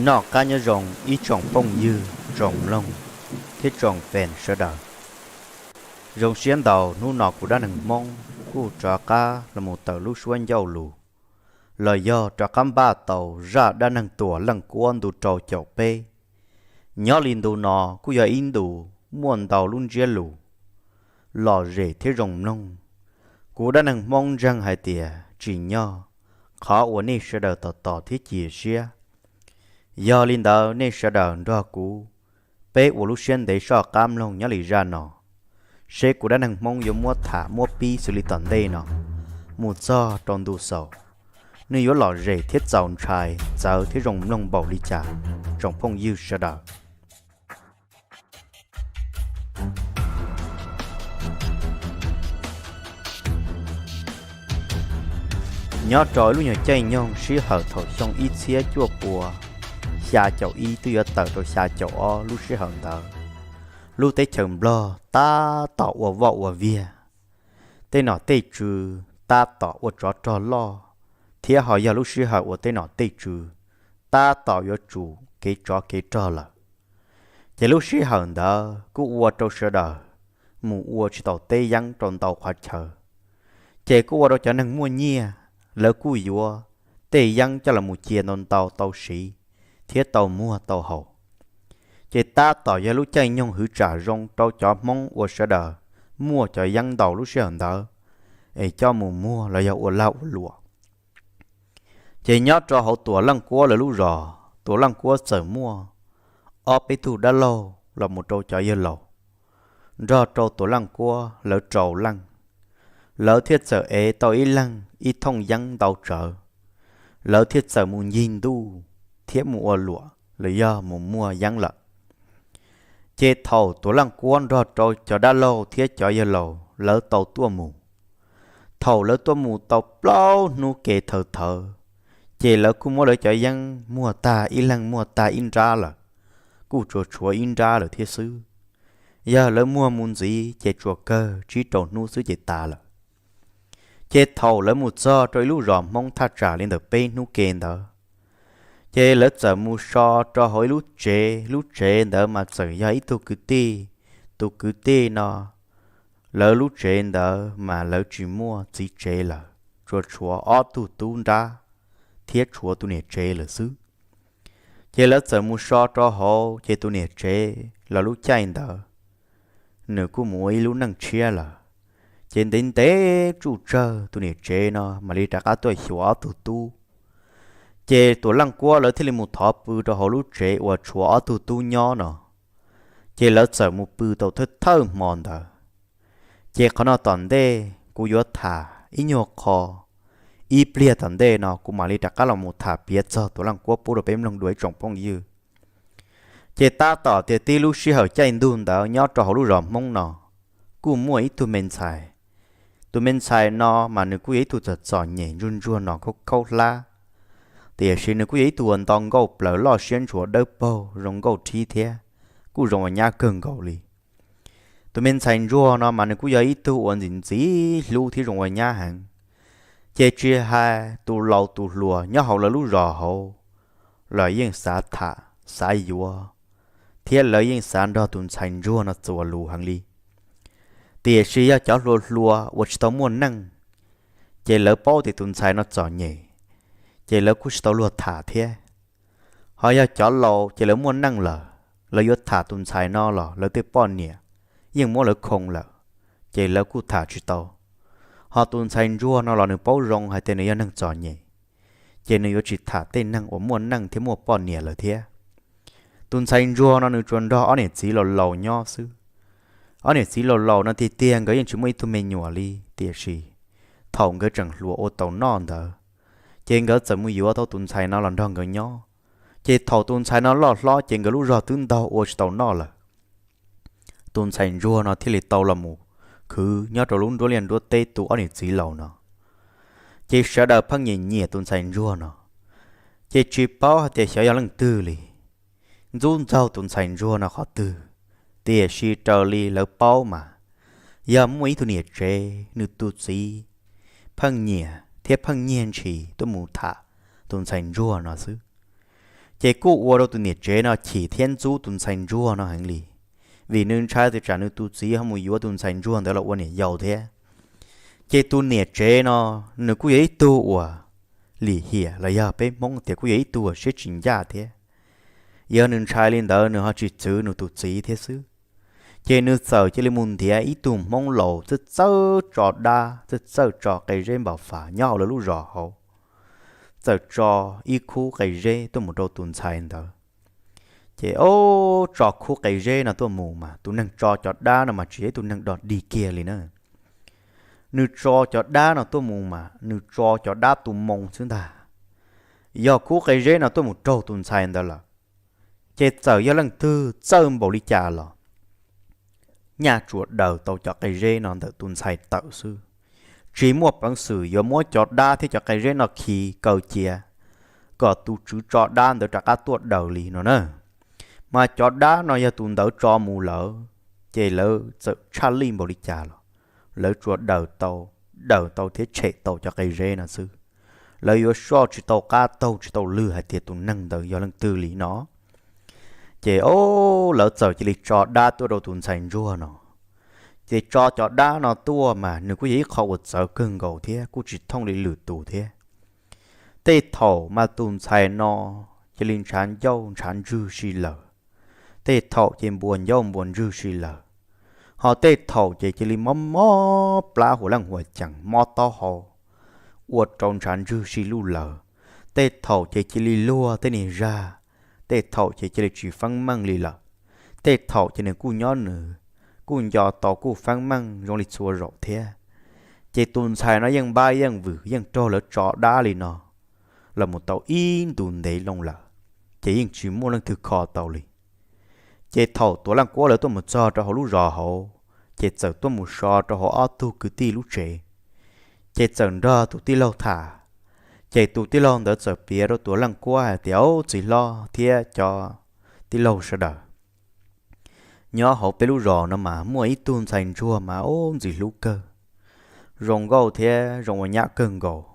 Noj qab nyob zoo ib tsoom phooj ywg, tsoom mloog thiab tsoom fan sawv daws. Zoo siab ntau hnub no kuv Dab Neeg Hmoob kuj rov qab los mus tawm lub suab ncauj lus, los yog rov qab npaj tau zaj dab neeg Tuam Leej Kuab ntu rau caum peb. Nyob li ntu no kuj yog ib ntu muaj ntau lub ntsiab lus lom zem thiab zoo mloog. Kuv Dab Neeg Hmoob ntseeg hais tias tsim nyog qhov uas nej sawv daws tos tos thiab cia siab. Yog li ntawd nej sawv daws nrog kuv, peb ua lub siab ntev soj qab mloog nyob li zaj no, seb kuv Dab Neeg Hmoob yuav muab tham muab pib xws li tom ntej no mus txog rau ntu xaus, nws yuav lom zem thiab txaus ntshai txawv thiab zoo mloog npaum li cas, tsoom phooj ywg sawv daws. Nyob rau ib lub nyuag caij nyoog sij hawm thaum xyoo ib txhiab cuaj pua xya caum ib twb yuav tawm rau xya caum ob lub sij hawm ntawd, lub teb chaws Nplog tab tom ua voj ua viag, tej nom tej tswv tab tom ua tsov rog loj, thiab ho yog lub sij hawm uas tej nom tej tswv tab tom yuav tsum kev tsov kev rog lawm. Ces lub sij hawm ntawd kuj ua rau sawv daws mus ua tsis tau tej yeeb rau ntau qhov chaw. Ces kuj ua rau cov neeg muaj nyiaj, lawv kuj yuav tej yeeb coj los mus cia ntau ntau tau siv thiab tau muag tau haus. Ces tab tom yog lub caij nyoog hwv tsam zoo rau cov Hmoob uas sawv daws muaj cov yeeb ntau lub sij hawm ntawd es coj mus muag los yog ua lag ua luam. Ces nyob rau hauv Tuam Leej Kuab lawv lub zos, Tuam Leej Kuab txawm muaj ob peb tug dab laug los mus rau cov yawg laus nrog rau Tuam Leej Kuab lawv rau leej. Lawv thiaj txawm ev tau ib leeg ib thooj yeeb ntau tsawv, lawv thiaj txawm mus ncig ntuj thiab mus ua luam los yog mus muag yeeb lawm. Ces thaum Tuam Leej Kuab nrog rau cov dab laug thiab cov yawg laus lawv tau tuaj mus, thaum lawv tuaj mus tau plaub hnub ke thawv thawv, ces lawv kuj muab lawv cov yeeb muag tag, ib leeg muag tag ib nrab lawm, kuj tsuas tshuav ib nrab lawm thiab xwb. Yog lawv muag mus ntxiv ces tsuas kawg tsib rau hnub xwb ces tas lawm. Ces thaum lawv mus txog rau ib lub zos Hmoob thaj tsam li ntawm peb hnub ke ntawd, ces lawv txawm mus so rau hauv ib lub tsev. Lub tsev ntawd mas txawm yog ib tug kwv tij, tus kwv tij no lawv lub tsev ntawd mas lawv tsis muaj txiv tsev lawm, tsuas tshuav ob tug tub nrab thiab tshuav tus niam tsev lawm xwb. Ces lawv txawm mus so rau hauv, ces tus niam tsev los lub caij ntawd nws kuj mus ua ib lub neej tshiab lawm. Ces ntev ntev tsuj tsawg tus niam tsev no mam li rov qab tuaj xyuas ob tug tub. Ces Tuam Leej Kuab lawv thiaj li mus thov pw rau hauv lub tsev uas tshuav ob tug tub nyob no. Ces lawv txawm mus pw tau thawj thawj hmo ntawd. Ces qhov no tom ntej kuv yuav tham ib nyuag qho, ib pliag tom ntej no kuv mam li rov qab los mus tham piav txog Tuam Leej Kuab pub rau peb mloog dua ib tsoom phooj ywg. Ces tab tom tias tib lub sij hawm caij ntuj ntawd nyob rau hauv lub zos Hmoob no kuj muaj ib tug me ntxhais. Tus me ntxhais no mas nws kuj yog ib tug txom txom nyem ntsuag ntsuag no khaub khaub hlab, tiam sis nws kuj yog ib tug uas nto nkauj plaws loj siab ntshua dawb paug zoo nkauj rhib thiab kuj zoo ua nyab kawg nkaus li. Tus me ntxhais ntsuag no mas nws kuj yog ib tug uas ntxim ntxim hlub thiab zoo ua nyab heev. Ces tsis hais tus laus tus hluas nyob hauv lawv lub zos hauv los yeej xav tham xav yuav, thiab lawv yeej xav nrog tus ntxhais ntsuag no txuas lus heev li. Tiam sis yog cov hluas hluas uas tsis tau muaj neej, ces lawv paub tias tus ntxhais no txom nyem, ces lawv kuj tsis tau luag tham thiab. Ho yog cov laus ces lawv muaj neej lawm, lawv yuav tham tus ntxhais no los lawv tej poj niam yeej muab lawv khoo lawm, ces lawv kuj tham tsis tau. Ho tus ntxhais ntsuag no los nws paub zoo hais tias nws yog neeg txom nyem, ces nws yuav tsis tham tej neeg uas muaj neej thiab muaj poj niam lawm thiab. Tus ntxhais ntsuag no nws tsuas nrog ob niam txiv laus laus nyob xwb. Ob niam txiv laus laus no tiag tiag nkawd yeej tsis muaj ib tug me nyuam li, tiam sis thaum nkawd tseem hluas ua tau noj ntawd, ces nkawd txawm mus yuav tau tus ntxhais no los nrog nkawd nyob. Ces thaum tus ntxhais no loj hlob ces nkawd lub zog twb ntaug ua tsis tau noj lawm. Tus ntxhais ntsuag no thiaj li tau los mus khwv nyob rau lub nruab liaj nruab teb tu ob niam txiv laus no. Ces sawv daws pheej nyiam nyiam tus ntxhais ntsuag no, ces tsis paub hais tias xyov yog leej twg li ntxub ntxaug tus ntxhais ntsuag no qhov twg. Tiam sis raws li lawv paub mas yog muaj ib tug niam tsev nws tus txiv pheej nyiam thiab pheej nyiag ntshis tuaj mus tham tus ntxhais ntsuag no xwb. Ces kuj ua rau tus niam tsev no chim thiab ntxub tus ntxhais ntsuag no heev li, vim nws ntshai tias tsam nws tus txiv ho mus yuav tus ntxhais ntsuag ntawd los ua niam yau thiab. Ces tus niam tsev no nws kuj yog ib tug uas lim hiam los yog peb Hmoob tias kuj yog ib tug uas siab tsis ncaj thiab. Yog nws ntshai li ntawd nws ho tsis txwv nws tus txiv thiab xwb. Ces nws txawm cia li mus ntiav ib tug Hmoob laus txawj txawj tso dab, txawj txawj tso qe zeb npau fas nyob hauv lawv lub zos hauv, txawm tso ib khub qe zeb tuaj mus rau tus ntxhais ntawd. Ces ob tso khub qe zeb no tuaj mus mas tus neeg tso cov dab no mas tsis yog ib tug neeg dog dig kiag li na. Nws tso cov dab no tuaj mus mas nws tso cov dab tu moo xwb ntag. Yog khub qe zeb no tuaj mus raug tus ntxhais ntawd lawm, ces txawm yog leej twg txawj npaum li cas los nyaj tsuas daws tau cov qe zeb no ntawm tus ntxhais tawm xwb, tsis muaj peev xwm yuav muab cov dab thiab cov qe zeb no khi kaw cia kom tus tswv tso dab ntawd rov qab tuaj daws li no na. Mas cov dab no yog tus ntawd tso mus lawm, ces lawv txawm tshaj lij npaum li cas los lawv tsuas daws tau, daws tau thiab tshem tau cov qe zeb no xwb. Lawv yuav soj tsis tau qab taug tsis tau lw hais tias tus neeg ntawd yog leej twg li no. Ces o, lawv txawm cia li tso dab tuaj rau tus ntxhais ntsuag no. Ces tso cov dab no tuaj mas nws kuj yog ib qho uas txawv kawg nkaus thiab kuj tsis thooj li lwm tus thiab. Tej thaum mas tus ntxhais no cia li ntshav ncauj ntshav ntswg si lawm, tej thaum ces npuas ncauj npuas ntswg si lawm, ho tej thaum ces cia li mob mob plab huas leej huas cees mob taub hau, ua rau ntshav ntswg si luj lawm, tej thaum ces cia li luag tej niag zag, tej thaum ces cia li tsis feeb meej li lawm, tej thaum ces nws kuj nyob nws, kuj nco tau kuj feeb meej zoo li txhua zaus thiab. Ces tus ntxhais no yeej npab yeej vwm yeej raug lawv tso dab li no los mus tau ib ntus ntev loo lawm, ces yeej tsis muaj leej twg kho tau li. Ces thaum Tuam Leej Kuab lawv tuaj mus txog rau hauv lub zos hauv, ces txawm tuaj mus so rau hauv ob tug kwv tij lub tsev, ces txawm nrog tus tij laug tham. Ces tus tij laug ntawd txawm piav rau Tuam Leej Kuab hais tias, Au, txiv hlob thiab cov tij laug sawv daws, nyob hauv peb lub zos no mas muaj ib tug ntxhais ntsuag mas ub ntxim hlub kawg, zoo nkauj thiab zoo ua nyab kawg nkaus.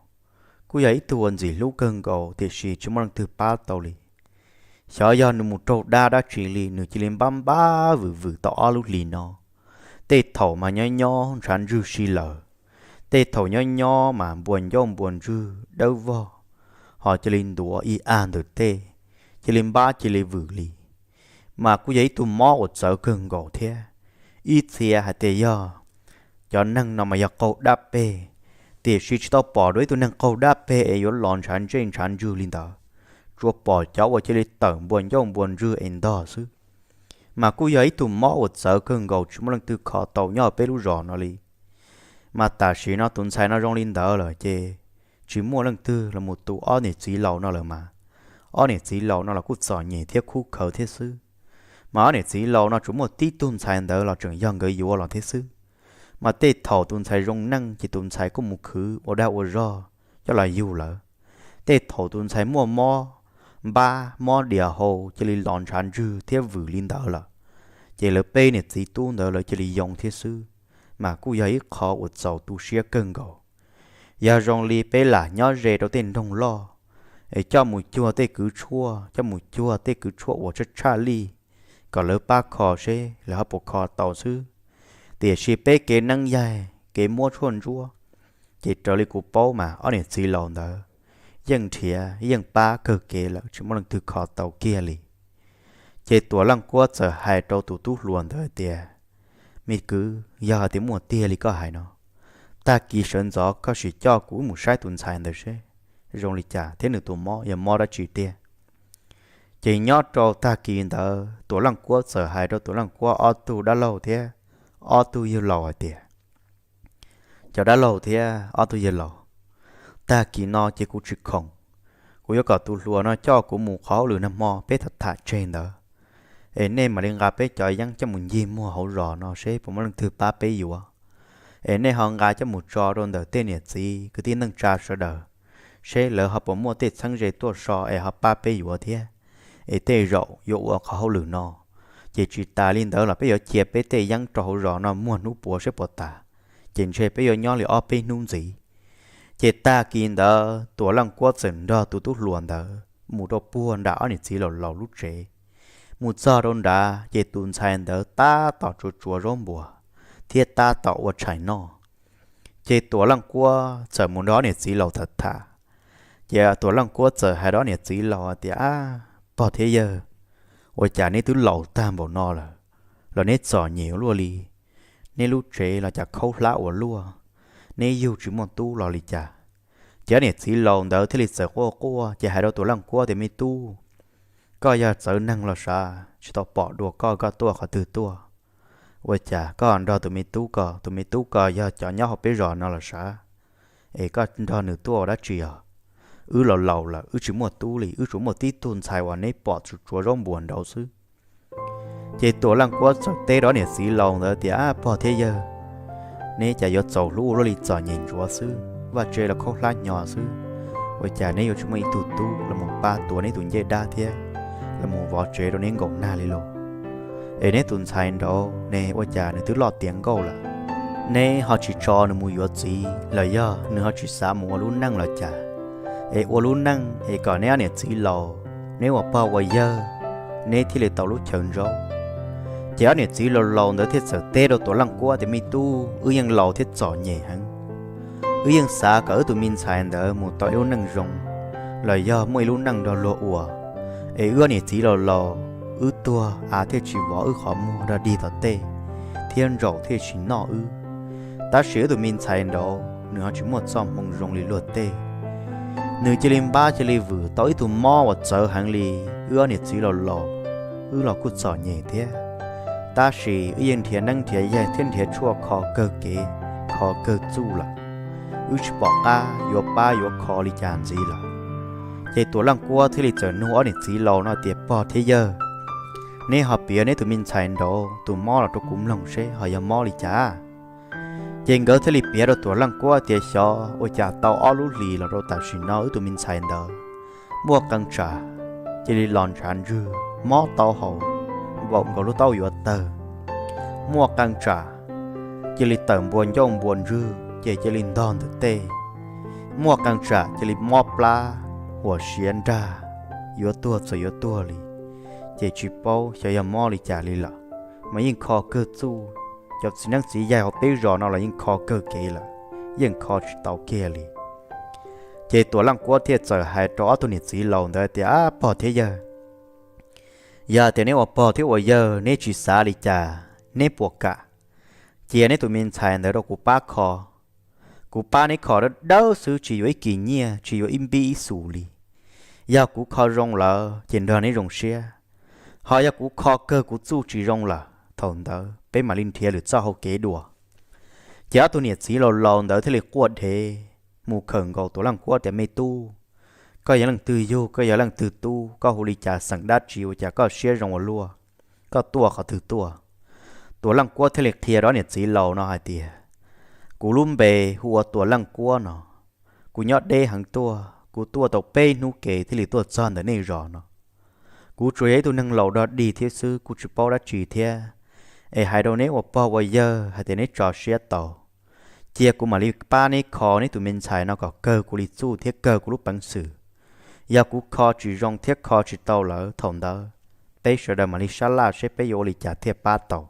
Kuj yog ib tug uas ntxim hlub kawg nkaus tiam sis tsis muaj leej twg pab tau li. Xyov yog nws mus raug dab dab tsi li nws cia li npab npab vwm vwm tau ob lub hlis no. Tej thaum mas nyob nyob ntshav ntswg si lawm, tej thaum nyob nyob mas npuas ncauj npuas ntswg dawb vog, ho cia li ntuav ib a ntawm tej, cia li npab cia li vwm li. Mas kuj yog ib tug mob uas txawv kawg nkaus thiab. Ib txhia hais tias yog cov neeg no mas yog qaug dab peg, tiam sis tsis tau pom dua ib tug neeg qaug dab peg es yuav los ntshav ntsej ntshav ntswg li ntawd, tsuas pom cov uas cia li tawm npuas ncauj npuas ntswg es ntog xwb. Mas kuj yog ib tug mob uas txawv kawg nkaus tsis muaj leej twg kho tau nyob peb lub zos no li. Mas tam sim no tus ntxhais no zoo li ntawd lawm ces tsis muaj leej twg los mus tu ob niam txiv laus no lawm mas, ob niam txiv laus no los kuj txom nyem thiab khub khawv thiab xwb. Mas ob niam txiv laus no tsuas muaj tib tug ntxhais ntawd los tseem yog nkawd yuav los thiab xwb. Mas tej thaum tus ntxhais zoo neej ces tus ntxhais kuj mus khwv ua dag ua zog coj los yug lawm. Tej thaum tus ntxhais muaj mob npab mob dias hau cia li los ntshav ntswg thiab vwm li ntawd lawm, ces lawv peb niam txiv tub ntawd lawv cia li yoo thiab xwb. Mas kuj yog ib qho uas txaus tu siab kawg nkaus. Yog zoo li peb lam nyob ze rau tej nroog loj, es coj mus cuag tej kwv tshuaj, coj mus cuag tej kwv tshuaj uas tshaj tshaj lij, kom lawv pab kho seb lawv ho puas kho tau xwb. Tiam sis peb kev neeb yaig kev muab tshuaj ntsuab, ces raws li kuv paub mas ob niam txiv laus ntawd yeej nrhiav yeej pab kawg kev lawm tsis muaj leej twg kho tau kiag li. Ces Tuam Leej Kuab txawm hais rau tus tub hluas ntawd tias, Me kwv, yog hais tias muaj tiag li koj hais no, tag kis sawv ntxov koj sim coj kuv wb mus saib tus ntxhais ntawd seb zoo li cas thiab nws tus mob yog mob dab tsi tiag. Ces nyob rau tag kis ntawd Tuam Leej Kuab txawm hais rau Tuam Leej Kuab ob tug dab laug thiab ob tug yawg laus hais tias, Cov dab laug thiab ob tug yawg laus, tag kis no ces kuv tsis khoom, kuv yuav kom tus hluas no coj kuv mus qhov hauj lwm nag hmo peb tham tham tseg ntawd, es nej mam li nqa peb cov yeeb coj mus ncig muag hauv zos no seb puas muaj leej twg pab peb yuav. Es nej ho nqa coj mus tso rau ntawm tej niam txiv kwv tij neej tsa sawv daws, seb lawv ho puas muaj tej txheeb ze tuaj so es ho pab peb yuav thiab. Es tej zaum yuav ua qhov hauj lwm no, ces tsis tas li ntawd los peb yuav cia peb tej yeeb rau hauv zos no muag hnub puav seb puas tas, ces ntshe peb yuav nyob li ob peb hnub ntxiv. Ces tag kis ntawd Tuam Leej Kuab txawm nrog tus tub hluas ntawd mus rau puag nram ob niam txiv laus laus lub tsev. Mus txog rau nrad ces tus ntxhais ntawd tab tom tsuav tsuav zaub npuas thiab tab tom ua tshais noj. Ces Tuam Leej Kuab txawm mus nrog ob niam txiv laus tham tham. Ces Tuam Leej Kuab txawm hais rau ob niam txiv laus tias, Ab, pog thiab yawg, ua cas neb twb laus tag npaum no lawm los neb txom nyem ua luaj li? Neb lub tsev los cas khaub hlab ua luaj, neb yug tsis muaj tub los li cas? Ces ob niam txiv laus ntawd thiaj li txawm quaj quaj ces hais rau Tuam Leej Kuab tias, Me tub, koj yog txawv neeg los sav, tsis tau pom dua koj, koj tuaj qhov twg tuaj? Ua cas koj nrog tus me tub ko, tus me tub ko yog cov nyob hauv peb zos no los sav, es koj nrog nws tuaj ua dab tsi os? Wb los laus lawm, wb tsis muaj tub li, wb tsuas muaj tib tug ntxhais uas neb pom tsuav zaub npuas nraud xwb. Ces Tuam Leej Kuab txawm teb rau ob niam txiv laus ntawd tias, Ab, pog thiab yawg, neb cas yuav txaus hlub ua luaj li, txom nyem ntsuav xwb, vaj tse los khaub hlab hnyo xwb, ua cas neb yuav tsis muaj ib tug tub los mus pab tuav neb tus ncej dab thiab los mus vov tsev rau neb nkaum nag li los? Es neb tus ntxhais nraud ne, ua cas nws twb loj tiav nkauj lawm, neb ho tsis tso nws mus yuav txiv los yog nws ho tsis xav mus ua lub neej los cas? Es ua lub neej es kom neb ob niam txiv laus, neb ua pog ua yawg, neb thiaj li tau lub chaw ntsaub. Ces ob niam txiv laus laus ntawd thiaj txawm teb rau Tuam Leej Kuab tias, Me tub, wb yeej laus thiab txom nyem heev. Wb yeej xav kom wb tus me ntxhais ntawd mus tau ib lub neej zoo los yog muaj ib lub neej nrog luag ua, es wb ob niam txiv laus laus, wb tuag av thiaj tsis vov wb qhov muag dog dig tom tej, thiab ntsaum thiaj tsis noj wb. Tab sis wb tus me ntxhais nraud nws ho tsis muaj txoj hmoo zoo li luag tej. Nws cia li npab cia li vwm tau ib tug mob uas txawv heev li. Wb ob niam txiv laus laus, wb los kuj txom nyem thiab, tab sis wb yeej nrhiav neeb nrhiav yaig thiab nrhiav tshuaj kho kawg kev, kho kawg txuj lawm. Wb tsis pom qab yuav pab yuav kho li cas ntxiv lawm. Ces Tuam Leej Kuab thiaj li txawm nug ob niam txiv laus no tias, Pog thiab yawg, neb ho piav neb tus me ntxhais nraud tus mob los rau kuv mloog seb ho yog mob li cas. Ces nkawd thiaj li piav rau Tuam Leej Kuab tias, Xyov ua cas tau ob lub hlis los rau tam sim no wb tus me ntxhais ntawd muaj qee tsam cia li los ntshav ntswg, mob taub hau, npaum nkaus lub taub yuav tawg. Muaj qee tsam cia li tawm npua ncauj npua ntswg ces cia li ntog ntawm tej. Muaj qee tsam cia li mob plab, huam siav nrag, yuav tuag txawm yuav tuag li, ces tsis paub xyov yog mob li cas li lawm. Mas yeej kho kawg txuj, cov txiv neeb txiv yaig hauv peb zos no los yeej kho kawg kev lawm, yeej kho tsis tau kiag li. Ces Tuam Leej Kuab thiaj txawm hais rau ob tug niam txiv laus ntawd tias, Ab, pog thiab yawg, yog tias neb ua pog thiab ua yawg neb tsis xav li cas, neb puas kam cia neb tus me ntxhais ntawd rau kuv pab kho? Kuv pab neb kho dawb dawb xwb, tsis yuav ib kis nyiaj, tsis yuav ib npib ib xus li. Yog kuv kho zoo lawm ces nrog neb zoo siab, ho yog kuv kho kawg kuv txuj tsis zoo lawm, thaum ntawd peb mam li nrhiav lwm txoj hau kev dua. Ces ob tug niam txiv laus laus ntawd thiaj li quaj dhev mus khawm nkaus Tuam Leej Kuab tias, Me tub, koj yog leej twg yug, koj yog leej twg tub, koj hu li cas xeem dab tsi ua cas koj siab zoo ua luaj, koj tuaj qhov twg tuaj? Tuam Leej Kuab thiaj li qhia rau niam txiv laus no hais tias, Kuv lub npe hu ua Tuam Leej Kuab no, kuv nyob deb heev tuaj, kuv tuaj tau peb hnub ke thiaj li tuaj txog ntawm nej zos no. Kuv tsuas yog ib tug neeg laus dog dig thiab xwb, kuj tsis paub dab tsi thiab. Es hais rau neb ua pog ua yawg hais tias neb tso siab tau, cia kuv mam li pab neb kho neb tus me ntxhais no kom kawg kuv li txuj thiab kawg kuv lub peev xwm. Yog kuv kho tsis zoo thiab kho tsis tau lawm, thaum ntawd peb sawv daws mam li sab laj seb peb yuav ua li cas thiaj pab tau.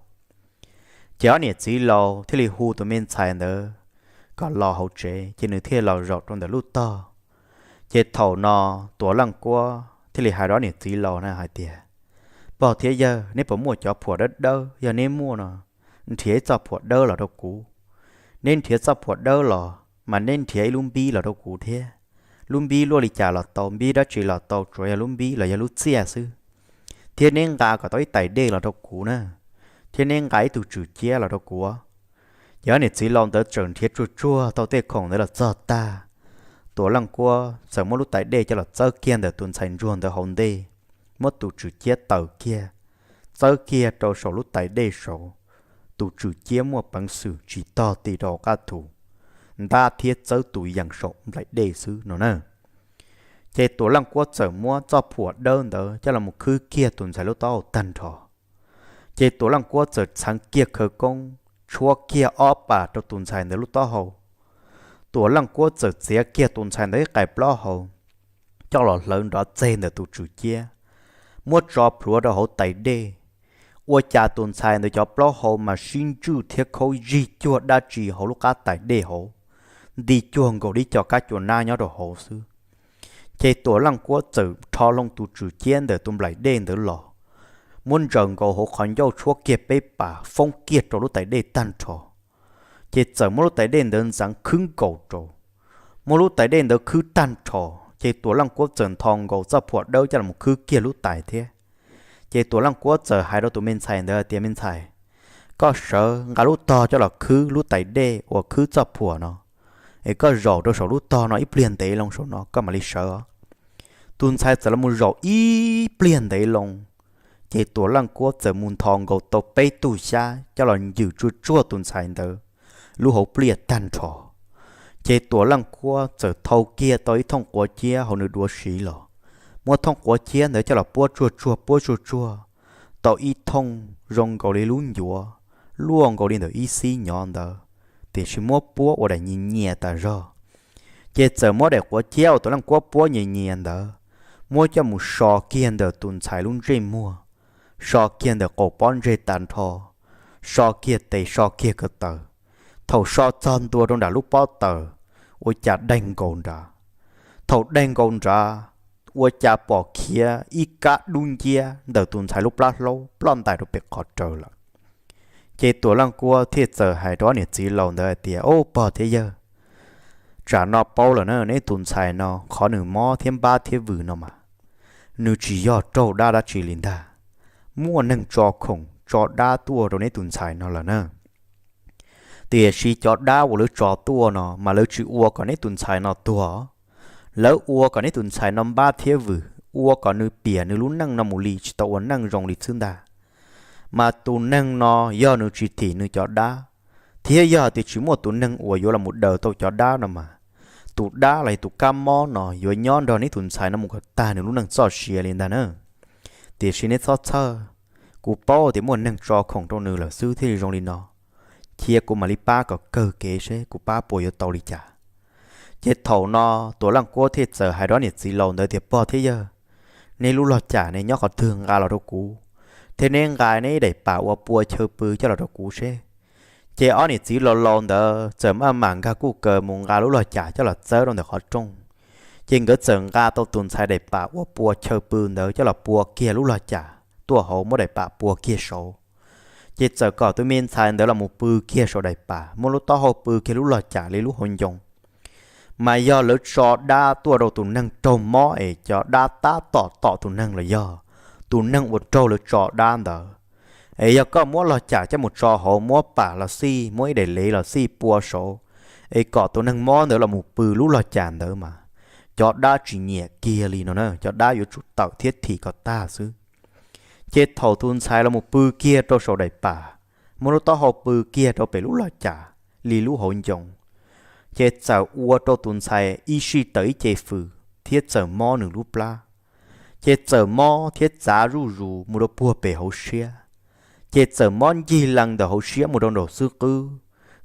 Ces ob niam txiv laus thiaj li hu tus me ntxhais ntawd kom los hauv tsev, ces nws thiaj los zaum rau ntawm lub tog. Ces thaum no Tuam Leej Kuab thiaj li hais rau ob niam txiv laus na hais tias, Pog thiab yawg, neb puas muaj cov phuam dawb dawb? Yog neb muaj no, nrhiav ib txoj phuam dawb los rau kuv. Neb nrhiav txoj phuam dawb los mas neb nrhiav ib lub npib los rau kuv thiab. Lub npib luaj li cas los tau, npib dab tsi los tau, tsuas yog lub npib los yog lub txiaj xwb. Thiab neb nqa kom tau ib tais dej los rau kuv na, thiab neb nqa ib tug tswm ciab los rau kuv. Ces ob niam txiv laus ntawd txawm nrhiav tsuag tsuag tau tej khoom ntawd los txog tag, Tuam Leej Kuab txawm muab lub tais dej coj los txawb kiag ntawm tus ntxhais ntsuag ntawd hauv ntej, muab tus tswm ciab taws kiag, txawb kiag rau saum lub tais dej saud. Tus tswm ciab muaj peev xwm tsis tog ti rau hauv qab thu, ntab thiab txawb tus yees saum nplaim dej xwb no na. Ces Tuam Leej Kuab txawm muab txoj phuam dawb ntawd coj los mus khwb kiag tus ntxhais lub taub hau tag nrho. Ces Tuam Leej Kuab txawm txheev kiag khawv koob tshuab kiag ob pas rau tus ntxhais ntawd lub taub hau. Tuam Leej Kuab txawm txiav kiag tus ntxhais ntawd ib qais plaub hau, coj los hlawv nrov txeg ntawm tus tswm ciab, muab tso plhuav rau hauv tais dej. Ua cas tus ntxhais ntawd cov plaub hau mas sib ntswj thiab khaub zig cuag dab tsi hauv lub qab tais dej hauv, nti cuag nkaus li cov kab cua nab nyob rau hauv xwb. Ces Tuam Leej Kuab txawm rho loo tus tswm ciab ntawm tus nplaim dej ntawd los, muab ntsaws nkaus hauv qhov ncauj tshuab kiag peb pas foob kiag rau lub tais dej tag nrho. Ces txawm muab lub tais dej ntawd ntxeev khwb nkaus rau, muab lub tais dej ntawd khwb tag nrho. Ces Tuam Leej Kuab txawm ntho nkaus txoj phuam dawb coj los khwb kiag lub tais thiab. Ces Tuam Leej Kuab txawm hais rau tus me ntxhais ntawd tias, Me ntxhais, koj sawv nqa lub tog coj los khwb lub tais dej uas khwb txoj phuam no, es koj zaum rau saum lub tog no ib pliag ntev loo saum no koj mam li sawv. Tus ntxhais txawm los mus zaum ib pliag ntev loo, ces Tuam Leej Kuab txawm mus ntho nkaus tau peb tug xyab coj los ncws tsuag tsuag tus ntxhais ntawd lub hauv pliaj tag nrho. Ces Tuam Leej Kuab txawm thau kiag tau ib thooj quav ciab hauv nws duav siv los, muab thooj quav ciab ntawd coj los puab tsuag tsuag puab tsuag tsuag tau ib thooj zoo nkaus li lub ncuav, luaj nkaus li ntawm ib xib nyov ntawd, tiam sis muab puab ua daim nyias nyias tas zog. Ces txawm muab daim quav ciab uas Tuam Leej Kuab puab nyias nyias ntawd, muab coj mus so kiag ntawm tus ntxhais lub ntsej muag, so kiag ntawm qaum pob ntseg tas nrho, so kiag tes so kiag ko taw. Thaum so txog ntua rau nram lub pob taws, ua cas daig nkaus nrad. Thaum daig nkaus nrad, ua cas pom khiav ib kab dub nciab ntawm tus ntxhais lub plab hlaub ploj ntais rau pem qhov raws lawm. Ces Tuam Leej Kuab thiaj txawm hais rau ob niam txiv laus ntawd hais tias, Ub, pog thiab yawg, tsam no paub lawm na, neb tus ntxhais no qhov nws mob thiab npab thiab vwm no mas, nws tsis yog raug dab dab tsi li ntag. Muaj neeg tso khoom tso dab tuaj rau neb tus ntxhais no lawm na. Tiam sis cov dab uas lawv tso tuaj no mas lawv tsis ua kom neb tus ntxhais no tuag, lawv ua kom neb tus ntxhais no npab thiab vwm, ua kom nws piam nws lub neej no mus li tsis tau ua neej zoo li xwb ntag. Mas tus neeg no yog nws tsis thim nws cov dab, thiab yog tias tsis muaj tus neeg uas yuav los mus daws tau cov dab no mas, tus dab los yog tus kab mob no yuav nyob nrog neb tus ntxhais no mus kom tag nws lub neej txoj sia li ntag na. Tiam sis neb txhob txhawj, kuv paub tias muaj neeg tso khoom rau nws lawm xwb thiaj li zoo li no. Cia kuv mam li pab kom kawg kev seb kuv pab puas yuav tau li cas. Ces thaum no Tuam Leej Kuab thiaj txawm hais rau ob niam txiv laus ntawd tias, Pog thiab yawg, neb lub log cam ne nyob qhov twg nqa los rau kuv, thiab neb nqa neb ib daim pam ua pua chaw pw coj los rau kuv seb. Ces ob niam txiv laus laus ntawd txawm maj mam nkag kuj kaws mus nqa lub log cam coj los txawb rau ntawm qhov rooj. Ces nkawd txawm nqa tau tus ntxhais daim pam ua pua chaw pw ntawd coj los pua kiag lub log cam tuaj hauv, muab daim pam pua kiag saud. Ces txawm kom tus me ntxhais ntawd los mus pw kiag saum daim pam, muab lub taub hau pw kiag lub log cam li lub hauv ncoo. Mas yog lawv tso dab tuaj rau tus neeg raug mob es cov dab tab tom tom tus neeg los yog tus neeg uas raug lawv tso dab ntawd. Es yog koj muab log cam coj mus tso hauv, muab pam los xij, muab ib daim lev los xij pua saud, es kom tus neeg mob ntawd los mus pw lub log cam ntawd mas, cov dab tsis nyiam kiag li no na, cov dab yuav tsum tawm thiab thim kom tag xwb. Ces thaum tus ntxhais los mus pw kiag rau saum daim pam, muab lub taub hau pw kiag rau pem lub log cam li lub hauv ncoo, ces txawm ua rau tus ntxhais ib sij tawm ib ce fws thiab txawm mob nws lub plab. Ces txawm mob thiab txav zuj zus mus rau puag pem hauv siab, ces txawm mob ncig lees ntawm hauv siab mus rau nraum xwb qwb,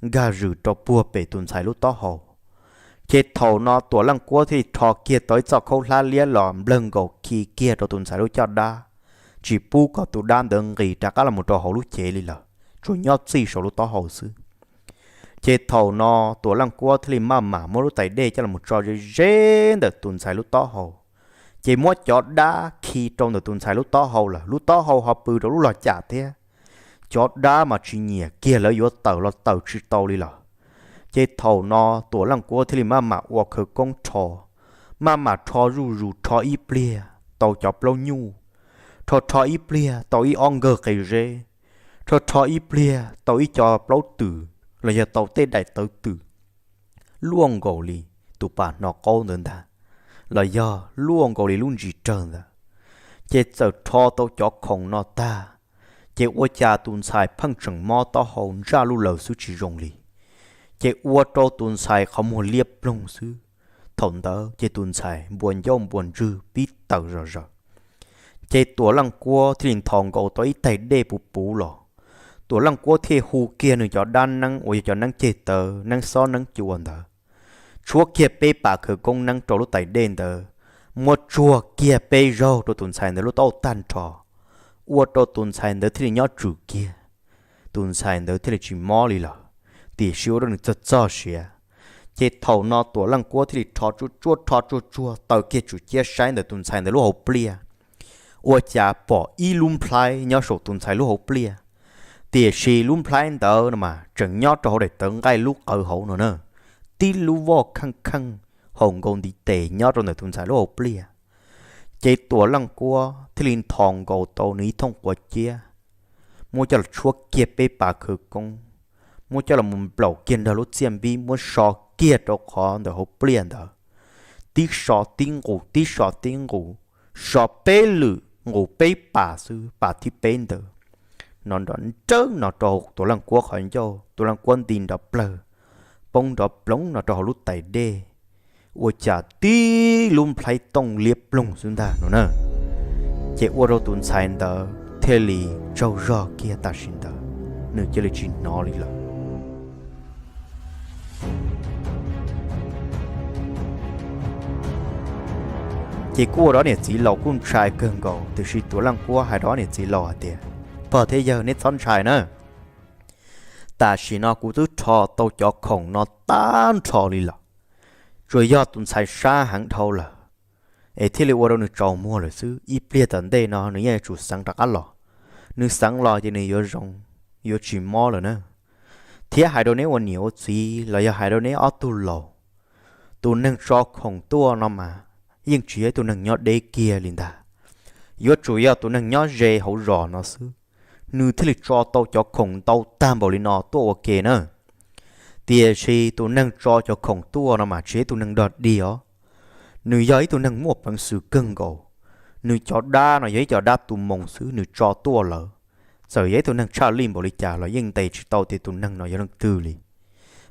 nkag zwm rau puag pem tus ntxhais lub taub hau. Ces thaum no Tuam Leej Kuab thiaj li rho kiag tau ib txoj khaub hlab liab los nplawg nkaus khi kiag rau tus ntxhais lub caj dab, tsis pub kom tus dab ntawd nqis rov qab los mus rau hauv lub cev li lawm, tsuas nyob txij saum lub taub hau xwb. Ces thaum no Tuam Leej Kuab thiaj li maj mam muab lub tais dej coj los tso ze ze ntawm tus ntxhais lub taub hau, ces muab cov dab khi rau ntawm tus ntxhais lub taub hau lawm, lub taub hau ho pw rau lub log cam thiab. Cov dab mas tsis nyiam kiag, lawv yuav tawm los tawm tsis tau li lawm. Ces thaum no Tuam Leej Kuab thiaj li maj mam ua khawv koob rho, maj mam rho zuj zus, rho ib pliag tau cov plaub nyuj, rho rho ib pliag tau ib ob nkawg qe zeb, rho rho ib pliag tau ib co plaub twm los yog tau tej daim tawv twm luaj nkaus li tus pas hno qaub ntawd ntag, los yog luaj nkaus li lub ntsis rawg ntawd. Ces txawm rho tau cov khoom no tag, ces ua cas tus ntxhais pheej tseem mob taub hau ntsaj luj laws xwb tsis zoo li. Ces ua rau tus ntxhais qhov muag liab ploog xwb. Thaum ntawd ces tus ntxhais npua ncauj npua ntswg pib tawm zom zaws. Ces Tuam Leej Kuab thiaj li nthos nkaus tau ib taig dej puv puv los. Tuam Leej Kuab thiaj hu kiag nws cov dab neeb uas yog cov neeb ceg tawv, neeb xob neeb cua ntawd, tshuab kiag peb pas khawv koob neeb rau lub tais dej ntawd, muab tsuag kiag peb zaug rau tus ntxhais ntawd lub taub hau tag nrho, ua rau tus ntxhais ntawd thiaj li nyob tswm kiag. Tus ntxhais ntawd thiaj li tsis mob li lawm, tiam sis ua rau nws txog txog siav. Ces thaum no Tuam Leej Kuab thiaj li rho tsuag tsuag rho tsuag tsuag taw kiag tsum ciab saib ntawm tus ntxhais ntawd lub hauv pliaj, ua cas pom ib lub nplhaib nyob saum tus ntxhais lub hauv pliaj. Tiam sis lub nplhaib ntawd no mas tseem nyob rau hauv daim tawv nqaij lub qawv hauv no na, tib lub voj kheej kheej haum nkaus ntiv tes nyob rau ntawm tus ntxhais lub hauv pliaj. Ces Tuam Leej Kuab thiaj li nthos nkaus tau nws ib thooj quav ciab, muab coj los tshuab kiag peb pas khawv koob, muab coj los mus nplaum kiag nrog lub txiaj npib muab so kiag rau qhov ntawm hauv pliaj ntawd. Tib so tib nqus, tib so tib nqus, so peb lwm nqus peb pas xwb, pas thib peb ntawd no nrov nrawb no rau Tuam Leej Kuab qhov ncauj, Tuam Leej Kuab nti nrov plawg, poob nrov ploov no rau hauv lub tais dej. Ua cas tib lub nplhaib tooj liab ploog xwb ntag no na. Ces ua rau tus ntxhais ntawd thiaj li tsaug zog kiag tam sim ntawd, nws cia li tsis hnov li lawm. Ces kuj ua rau niam txiv laus kuj ntshai kawg nkaus, tiam sis Tuam Leej Kuab hais rau niam txiv laus hais tias, pog thiab yawg, neb txhob ntshai na. Tam sim no kuv twb rho tau cov khoom no tag nrho li lawm, tsuas yog tus ntxhais sab heev dhau lawm, es thiaj li ua rau nws tsaus muag lawm xwb. Ib pliag tom ntej no nws yeej yuav tsum xeev rov qab los. Nws xeev los ces nws yuav zoo, yuav tsis mob lawm na. Thiab hais rau neb ua niam ua txiv los yog hais rau neb ob tug laus, tus neeg tso khoom tuaj no mas yeej tsis yog ib tug neeg nyob deb kiag li ntag. Yuav tsum yog tus neeg nyob ze hauv zos no xwb, nws thiaj li tso tau cov khoom ntau tag npaum li no tuaj ua ke na. Tiam sis tus neeg tso cov khoom tuaj no mas tsis yog ib tug neeg dog dig os, nws yog ib tug neeg muaj peev xwm kawg nkaus. Nws cov dab no yog ib cov dab tu moo xwb, nws tso tuaj lawm, txawm yog ib tug neeg tshaj lij npaum li cas los yeej ntes tsis tau tias tus neeg no yog leej twg li.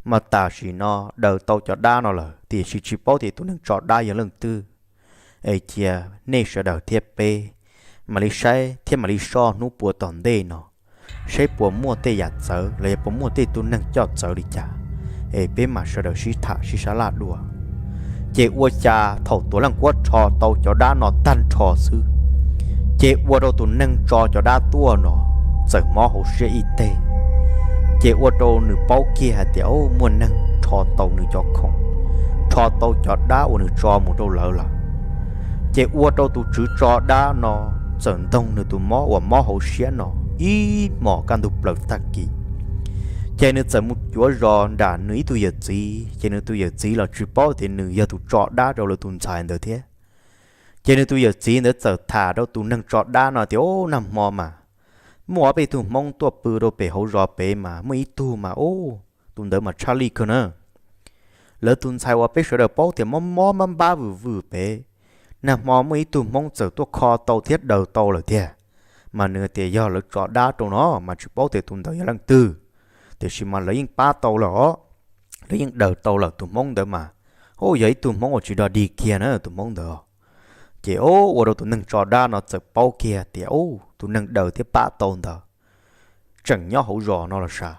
Mas tam sim no daws tau cov dab no lawm, tiam sis tsis paub tias tus neeg tso dab yog leej twg. Es cia nej sawv daws thiab peb mam li saib thiab mam li soj hnub puas tom ntej no, saib puas muaj tej yam txawv los yog puas muaj tej tug neeg coj txawv li cas, es peb mam sawv daws sib tham sib sab laj dua. Ces ua cas thaum Tuam Leej Kuab rho tau cov dab no tag nrho xwb, ces ua rau tus neeg tso cov dab tuaj no txawm mob hauv siab ib teg. Ces ua rau nws paub kiag hais tias, o, muaj neeg rho tau nws cov khoom, rho tau cov dab uas nws tso mus rau lawv lawm. Ces ua rau tus tswv tso dab no txawm ntoog nws tus mob uas mob hauv siab no ib hmos kaj ntug plaws tag kis. Ces nws txawm mus cuav zos nram nws ib tug yawm txiv, ces nws tus yawm txiv los tsis paub tias nws yog tus tso dab rau lawv tus ntxhais ntawd thiab. Ces nws tus yawm txiv ntawd txawm tham rau tus neeg tso dab no tias, o, nag hmo mas muaj ob peb tug Hmoob tuaj pw rau pem hauv zos pem mas muaj ib tug mas, o, tus ntawd mas tshaj lij kawg na. Lawv tus ntxhais uas peb sawv daws paub tias mob mob npab npab vwm vwm pem, nag hmo muaj ib tug Hmoob txawm tuaj kho tau thiab daws tau lawm tiag. Mas nws tias yog lawv tso dab rau no mas tsis paub tias tus ntawd yog leej twg, tiam sis mas lawv yeej pab tau lawm os, lawv yeej daws tau lawm tus Hmoob ntawd mas. O, yog ib tug Hmoob uas tsis dog dig kiag na tus Hmoob ntawd. Ces o, ua rau tus neeg tso dab no txawm paub kiag tias, o, tus neeg daws thiab pab tau ntawd tseem nyob hauv zos no los sav.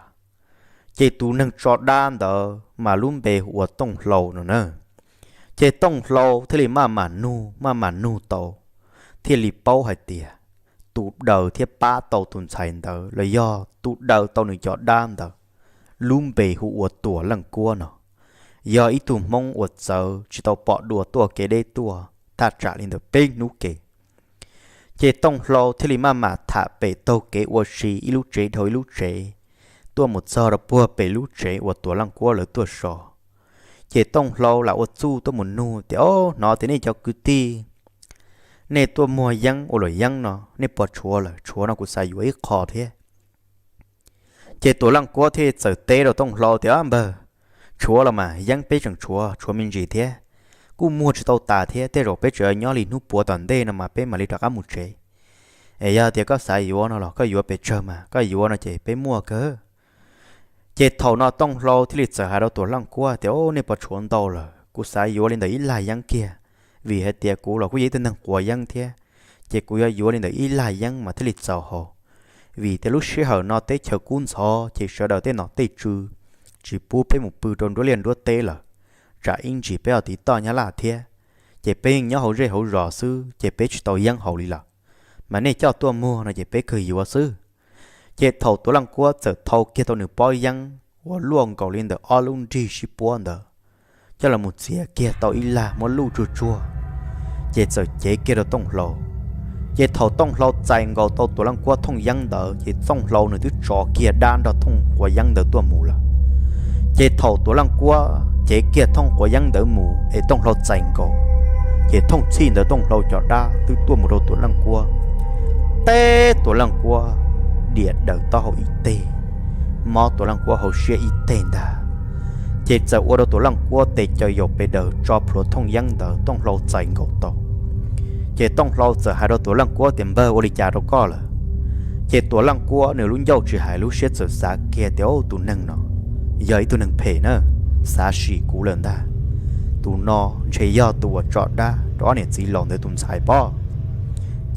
Ces tus neeg tso dab ntawd mas lub npe hu ua Tooj Hlau no na. Ces Tooj Hlau thiaj li maj mam nug maj mam nug tau, thiaj li paub hais tias tus daws thiab pab tau tus ntxhais ntawd los yog tus daws tau nws cov dab ntawd, lub npe hu ua Tuam Leej Kuab no, yog ib tug Hmoob uas txawv tsis tau pom dua tuaj kev deb tuaj thaj tsam li ntawm peb hnub ke. Ces Tooj Hlau thiaj li maj mam tham pem taug kev ua si ib lub tsev dhau ib lub tsev, tuaj mus txog rau puag pem lub tsev uas Tuam Leej Kuab lawv tuaj so. Ces Tooj Hlau lam ua txuj tuaj mus nug tias, o, hnov tias nej cov kwv tij nej tuaj muag yeeb ua luam yeeb no, nej puas tshuav lawm? Tshuav no kuv xav yuav ib qho thiab. Ces Tuam Leej Kuab thiaj txawm teb rau Tooj Hlau tias, npawg, tshuav los mas, yeeb peb tseem tshuav tshuav me ntsis thiab, kuj muag tsis tau tas thiab, tej zaum peb tseem nyob li hnub puav tom ntej no mas peb mam li rov qab mus tsev. Es yog tias koj xav yuav no los koj yuav pes tsawg mas, koj yuav no ces peb muaj kawg. Ces thaum no Tooj Hlau thiaj li txawm hais rau Tuam Leej Kuab tias, o, nej puas tshuav ntau lawm? Kuv xav yuav li ntawm ib lag yeeb kiag, vim hais tias kuv los kuj yog ib tug neeg quav yeeb thiab, ces kuv yuav yuav li ntawm ib lag yeeb mas thiaj li txaus haus. Vim tias lub sij hawm no teb chaws kub ntxhov ces sawv daws tej nom tej tswv tsis pub peb mus pw rau nruab liaj nruab teb lawm, tsam ib ntsis peb ho tiv toj Nyab Laj thiab. ces peb yeej nyob hauv zej hauv zos xwb ces peb tsis tau yeeb haus li lawm. Mas nej coj tuaj muag no ces peb kawg yuav xwb. Ces thaum Tuam Leej Kuab txawm thau kiag tau nws pob yeeb uas luaj nkaus li ntawm ob lub nrig sib puab ntawd coj los mus txiav kiag tau ib lag muab luj tsuag tsuag, ces txawm cev kiag rau Tooj Hlau. Ces thaum Tooj Hlau txais nkaus tau Tuam Leej Kuab thooj yeeb ntawd ces Tooj Hlau nws twb tso kiag dab nrog thooj quav yeeb ntawd tuaj mus lawm. Ces thaum Tuam Leej Kuab cev kiag thooj quav yeeb ntawd mus es Tooj Hlau txais nkaus, ces thooj txhij ntawd Tooj Hlau cov dab twb tuaj mus rau Tuam Leej Kuab, teb Tuam Leej Kuab diam daws taub hau ib teg, mob Tuam Leej Kuab hauv siab ib teg ntag. Ces txawm ua rau Tuam Leej Kuab tes cov yaus pes daws tso plhuav thooj yeeb ntawd Tooj Hlau txais nkaus tau. Ces Tooj Hlau txawm hais rau Tuam Leej Kuab tias, Npawg, ua li cas rau koj lawm? Ces Tuam Leej Kuab nws lub ncauj tsis hais lub siab txawm xav kiag tias, Ub, tus neeg no yog ib tug neeg phem na, xav sim kuv lawm ntag. Tus no ntshe yog tus uas tso dab rau ob niam txiv laus ntawd tus ntxhais pob.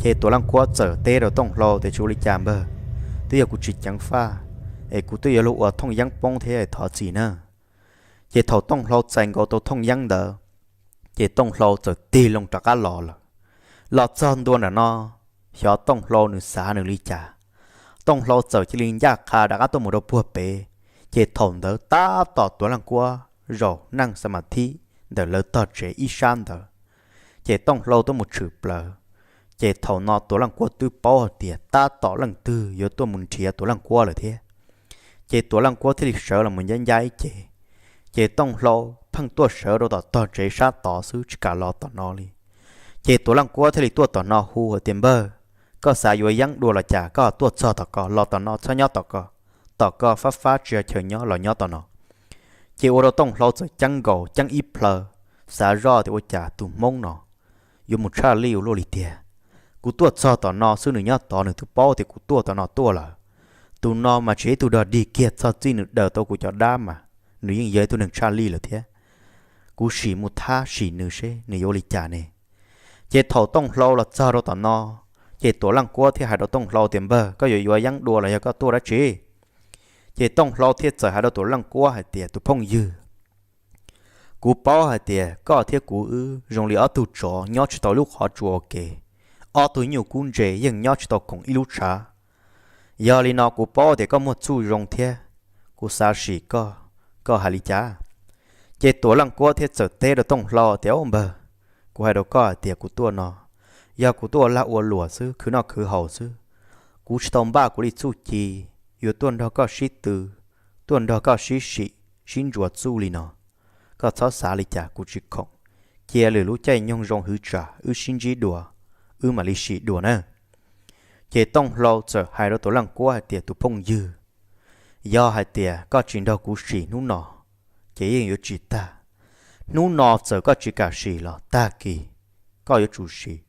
Ces Tuam Leej Kuab txawm teb rau Tooj Hlau tias, Tsis ua li cas npawg, twb yog kuv tsis ceev faj, es kuv twb yuav luag ua thooj yeeb poob thiab, thov txim na. Ces thaum Tooj Hlau txais nkaus tau thooj yeeb ntawd, ces Tooj Hlau txawm tig loo rov qab los lawm. Los txog ntua nram no, xyov Tooj Hlau nws xav nws li cas, Tooj Hlau txawm cia li ncaj qha rov qab tuaj mus rau puag pem. Ces thaum ntawd tab tom Tuam Leej Kuab zaum neej xa ma thib ntawm lawv tog tsev ib sab ntawd, ces Tooj Hlau tuaj mus tshwm plaws. Ces thaum no Tuam Leej Kuab twb paub hais tias tab tom leej twg yuav tuaj mus nrhiav Tuam Leej Kuab lawm thiab. Ces Tuam Leej Kuab thiaj li sawv los mus ncab ncab ib ce. Ces Tooj Hlau pheej tuaj sawv rau tom tog tsev sab tod xwb tsis kam los tom no li. Ces Tuam Leej Kuab thiaj li tuaj tom no hu hais tias, Npawg, koj xav yuav yeeb dua los cas koj tuaj txog tom ko, los tom no txhob nyob tom ko. Tom ko fab fab tsis yog chaw nyob los nyob tom no. Ces ua rau Tooj Hlau txawm ceeb nkaus ceeb ib plhaw, xav zoj tias ua cas tus Hmoob no yuav mus tshaj lij ua luaj li tiag. Kuv tuaj txog tom no xwb nws nyob tod nws twb paub tias kuv tuaj tom no tuaj lawm. Tus no mas tsis yog ib tug dog dig kiag txog txij nws daws tau kuv cov dab mas nws yeej yog ib tug neeg tshaj lij lawm thiab. Kuv sim mus thab sim nws seb nws yuav ua li cas ne. Ces thaum Tooj Hlau los txog rau tom no, ces Tuam Leej Kuab thiaj hais rau Tooj Hlau tias, Npawg, koj yuav yuav yeeb dua los yog koj tuaj dab tsi? Ces Tooj Hlau thiaj txawm hais rau Tuam Leej Kuab hais tias, Tus phooj ywg, kuv paub hais tias koj thiab kuv wb zoo li ob tug tsov nyob tsis tau lub qhov tsua ua ke, ob tug nyuj kub ntse yeej nyob tsis tau koom ib lub tshav. Yog li no kuv paub tias koj muaj txuj zoo thiab, kuv xav sim koj, koj hais li cas? Ces Tuam Leej Kuab thiaj txawm teb rau Tooj Hlau tias, Au npawg, kuv hais rau koj hais tias kuv tuaj no, yog kuv tuaj ua lag ua luam xwb, khwv noj khwv haus xwb. Kuv tsis tau npaj kuv li txuj ci yuav tuaj nrog koj sib tw, tuaj nrog koj sib sim sib ntsuas txuj li no. Koj txhob xav li cas, kuv tsis khoom. Cia lwm lub caij nyoog zoo hwv tsam wb sib ntsib dua, wb mam li sim dua na. Ces Tooj Hlau txawm hais rau Tuam Leej Kuab hais tias, Tus phooj ywg, yog hais tias koj tsis nrog kuv sim hnub no, ces yeej yuav tsis tag. Hnub no txawm koj tsis kam sim los tag kis koj yuav tsum sim.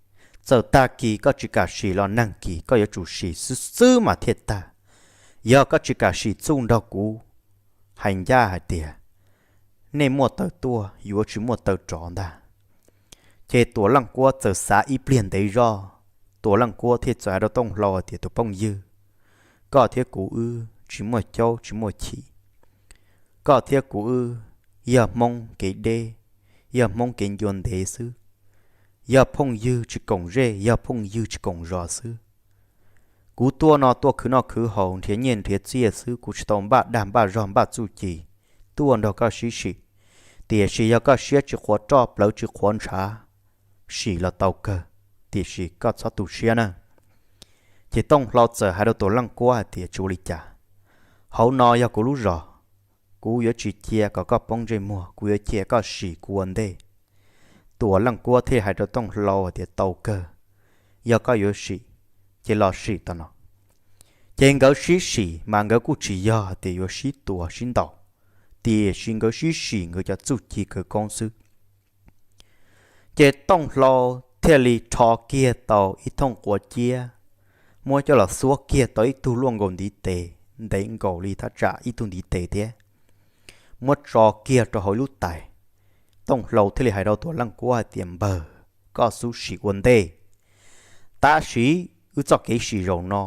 Txawm tag kis koj tsis kam sim los nag kis koj yuav tsum sim xwb xwb mas thiaj tag. Yog koj tsis kam sim txuj nrog kuv, hais ncaj hais tias nej muaj taw tuaj yuav tsis muaj taw rov ntag. Ces Tuam Leej Kuab txawm xav ib pliag ntev zog, Tuam Leej Kuab thiaj txawm hais rau Tooj Hlau hais tias, Tus phooj ywg, koj thiab kuv wb tsis muaj caub tsis muaj chim. Koj thiab kuv wb yog Hmoob kev deb, yog Hmoob kev ncua ntev xwb, yog phooj ywg tsis koom zej, yog phooj ywg tsis koom zos xwb. Kuv tuaj no tuaj khwv noj khwv haus nrhiav nyiaj nrhiav txiaj xwb, kuv tsis tau npaj dag npaj zog npaj txuj ci tuaj nrog koj sib sim. Tiam sis yog koj siab tsis qhuav roj plawv tsis qhuav ntshav, sim los tau kawg, tiam sis koj txhob tu siab na. Ces Tooj Hlau txawm hais rau Tuam Leej Kuab hais tias, Tsis ua li cas, hauv no yog kuv lub zos, kuv yuav tsis cia kom koj poob ntsej muag, kuv yuav cia koj sim kuv ua ntej. Tuam Leej Kuab thiaj hais rau Tooj Hlau hais tias, Tau kawg, yog koj yuav sim, ces los sim tom no. Ces nkawd sib sim mas nkawd kuj tsis yog hais tias yuav sib tua sib ntaus, tiam sis nkawd sib sim nkawd cov txuj ci khawv koob xwb. Ces Tooj Hlau thiaj li rho kiag tau ib thooj quav ciab, muab coj los xuab kiag tau ib tug luaj nkaus ntiv tes, ntev nkaus li thaj tsam ib tug ntiv tes thiab, muab tso kiag rau hauv ib lub tais. Tooj Hlau thiaj li hais rau Tuam Leej Kuab hais tias, Npawg, koj xub sim ua ntej, tab sis wb txoj kev sim zaum no,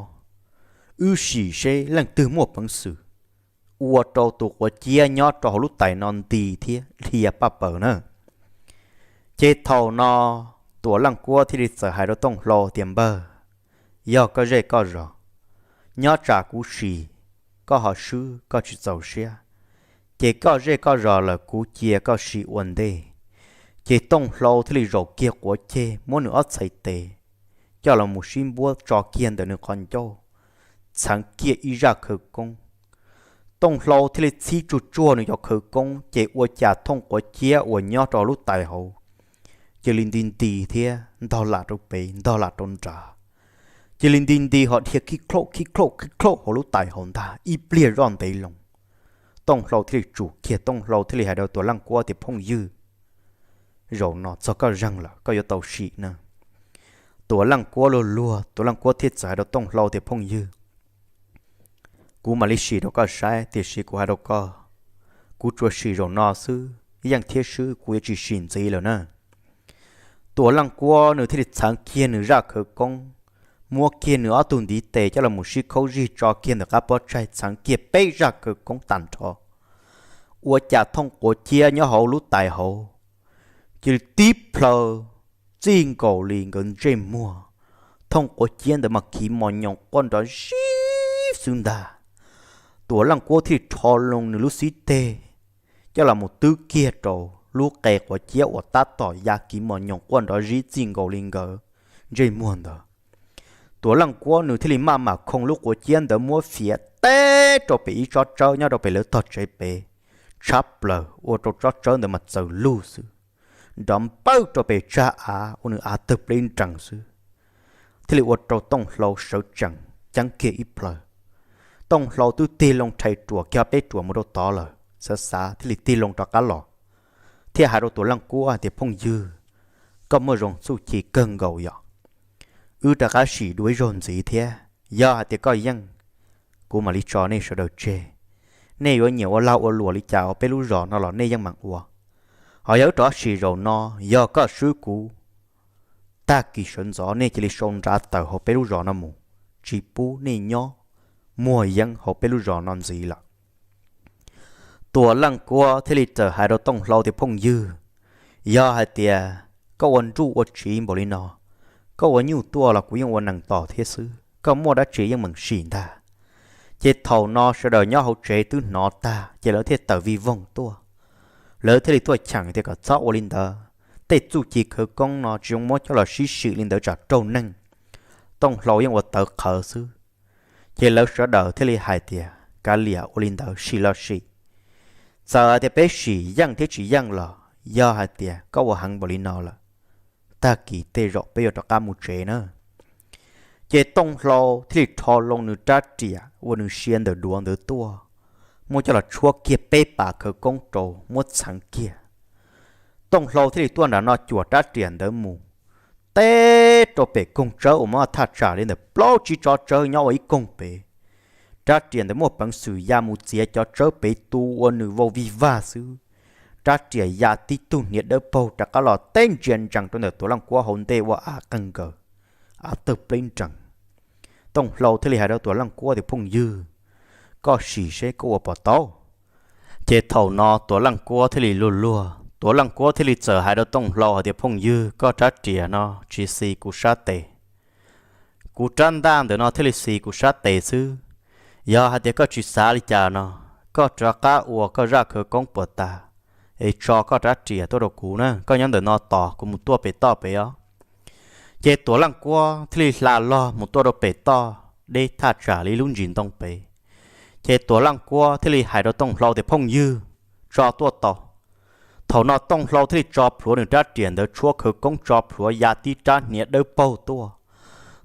wb sim seb leej twg muaj peev xwm ua rau tus quav ciab nyob rau hauv lub tais no nti thiab dhia paj paws na. Ces thaum no Tuam Leej Kuab thiaj li txawm hais rau Tooj Hlau tias, Npawg, yog koj zej koj zos, nyob tsam kuv sim, koj ho swb koj tsis txaus siab, ces koj zej koj zos lawm kuv cia koj sim ua ntej. Ces Tooj Hlau thiaj li zaum kiag quav ceg muab nws ob txhais tes coj los mus sib npuab tso kiag ntawm nws qhov ncauj, txheev kiag ib zaj khawv koob. Tooj Hlau thiaj li txhib tsuag tsuag nws cov khawv koob ces ua cas thooj quav ciab uas nyob rau lub tais hauv cia li nti nti thiab ntog lam rau pem ntog lam rau nrad, cia li nti nti ho dhia khib khlauj khib khlauj khib khlauj hauv lub tais hauv ntag ib pliag zoj ntev loo. Tooj Hlau thiaj li tsum kiag, Tooj Hlau thiaj li hais rau Tuam Leej Kuab tias, Phooj ywg, zaum no txog koj zeeg lawm, koj yuav tau sim na. Tuam Leej Kuab luag luag, Tuam Leej Kuab thiaj txawm hais rau Tooj Hlau tias, Phooj ywg, kuv mam li sim rau koj saib, tiam sis kuv hais rau koj, kuv tsuas sim zaum no xwb, yeej thiab swb kuv yuav tsis sim ntxiv lawm na. Tuam Leej Kuab nws thiaj li txheev kiag nws zaj khawv koob, muab kiag nws ob tug ntiv tes coj los mus sib khaub zig tso kiag ntawm qab pob tsaig, txheev kiag peb zaj khawv koob tag nrho. Ua cas thooj quav ciab nyob hauv lub tais hauv cia li tib plhaw txij nkaus li nkawd ntsej muag. Thooj quav ciab ntawd mas khiv mos nyoos quaj nrov zib xwb ntag. Tuam Leej Kuab thiaj li rho loo nws lub xib teg coj los mus twb kiag rau lub qe quav ciab uas tab tom ya khiv mos nyoos quaj nrov zib txij nkaus li nkawd ntsej muag ntawd. Tuam Leej Kuab nws thiaj li maj mam khoo lub quav ciab ntawd muab fiav teb rau pem ib tsob tsawb nyob rau pem lawv tog tsev pem, tshab plaws ua rau tsob tsawb ntawd mas txawm lug xwb, nrov npawj rau pem tsag av ua nws av tawg pleb nrees xwb, thiaj li ua rau Tooj Hlau sawv tsees ceeb kiag ib plhaw. Tooj Hlau twb tig loo rhais ruam kiag peb ruam mus rau tod lawm, xav xav thiaj li tig loo rov qab los, thiaj hais rau Tuam Leej Kuab hais tias, Phooj ywg, koj muaj zoo txuj ci kawg nkaus yom. Wb rov qab sim dua ib zaug ntxiv thiab, yog hais tias koj yeej, kuv mam li tso nej sawv daws tseg. Nej yuav nyiam ua lag ua luam li cas hauv peb lub zos no los nej yeej meem ua. Ho yog wb rov sim zaum no, yog koj swb kuv, tag kis sawv ntxov nej cia li sau nra tawm hauv peb lub zos no mus, tsis pub nej nyob muag yeeb hauv peb lub zos no ntxiv lawm. Tuam Leej Kuab thiaj li txawm hais rau Tooj Hlau tias, Phooj ywg, yog hais tias koj ua nruj ua tsiv npaum li no, koj ua nyuj tuaj los kuv yeej ua nees tos thiab xwb, koj muaj dab tsi yeej meem sim ntag. Ces thaum no sawv daws nyob hauv tsev twb hnov tag ces lawv thiaj tawm vij voog tuaj. Lawv thiaj li tuaj cheem tias kom txhob ua li ntawd, tej txuj ci khawv koob no tsis zoo muab coj los sib sim li ntawd tsam raug neeg. Tooj Hlau yeej ua tawv qhawv xwb. Ces lawv sawv daws thiaj li hais tias, Kav liam, ua li ntawd sim los sim. Txawm hais tias peb sim yeej thiab tsis yeej los yog hais tias koj ua heev npaum li no lawm, tag kis tej zaum peb yuav rov qab mus tsev na. Ces Tooj Hlau thiaj li rho loo nws rab riam uas nws sia ntawm duav ntawd tuaj, muab coj los tshuab kiag peb pas khawv koob rau muab txheev kiag. Tooj Hlau thiaj li tuaj nram no cuam rab riam ntawd mus, teb rau pem koog tsawb uas muaj thaj tsam li ntawm plaub tsib tsob tsawb nyob ua ib koog pem. Rab riam ntawd muaj peev xwm ya mus txiav cov tsawb pem tu ua nws vau vij vag xwb. Rab riam ya tib tug hniav dawb paug rov qab los teb ntsia ntsees rau ntawm Tuam Leej Kuab hauv ntej ua av qeeg nkaws, av tawg pleb nrees. Tooj Hlau thiaj li hais rau Tuam Leej Kuab tias, Phooj ywg, koj sim seb koj ua puas tau. Ces thaum no Tuam Leej Kuab thiaj li luag luag, Tuam Leej Kuab thiaj li txawm hais rau Tooj Hlau hais tias, Phooj ywg, koj rab riam no tsis xis kuv sab tes. Kuv rab ntaj ntawm no thiaj li xis kuv sab tes xwb. Yog hais tias koj tsis xav li cas no, koj rov qab ua koj zaj khawv koob puas tas, es tso koj rab riam tuaj rau kuv na, koj nyob ntawm no tos kuv mus tuaj pem toj pem os. Ces Tuam Leej Kuab thiaj li hla log mus tuaj rau pem toj deb thaj tsam li lub ntsis ntoo pem. Ces Tuam Leej Kuab thiaj li hais rau Tooj Hlau tias, Phooj ywg, tso tuaj tau. Thaum no Tooj Hlau thiaj li tso plhuav nws rab riam ntawd tshuab khawv koob tso plhuav ya tib rab hniav dawb paug tuaj.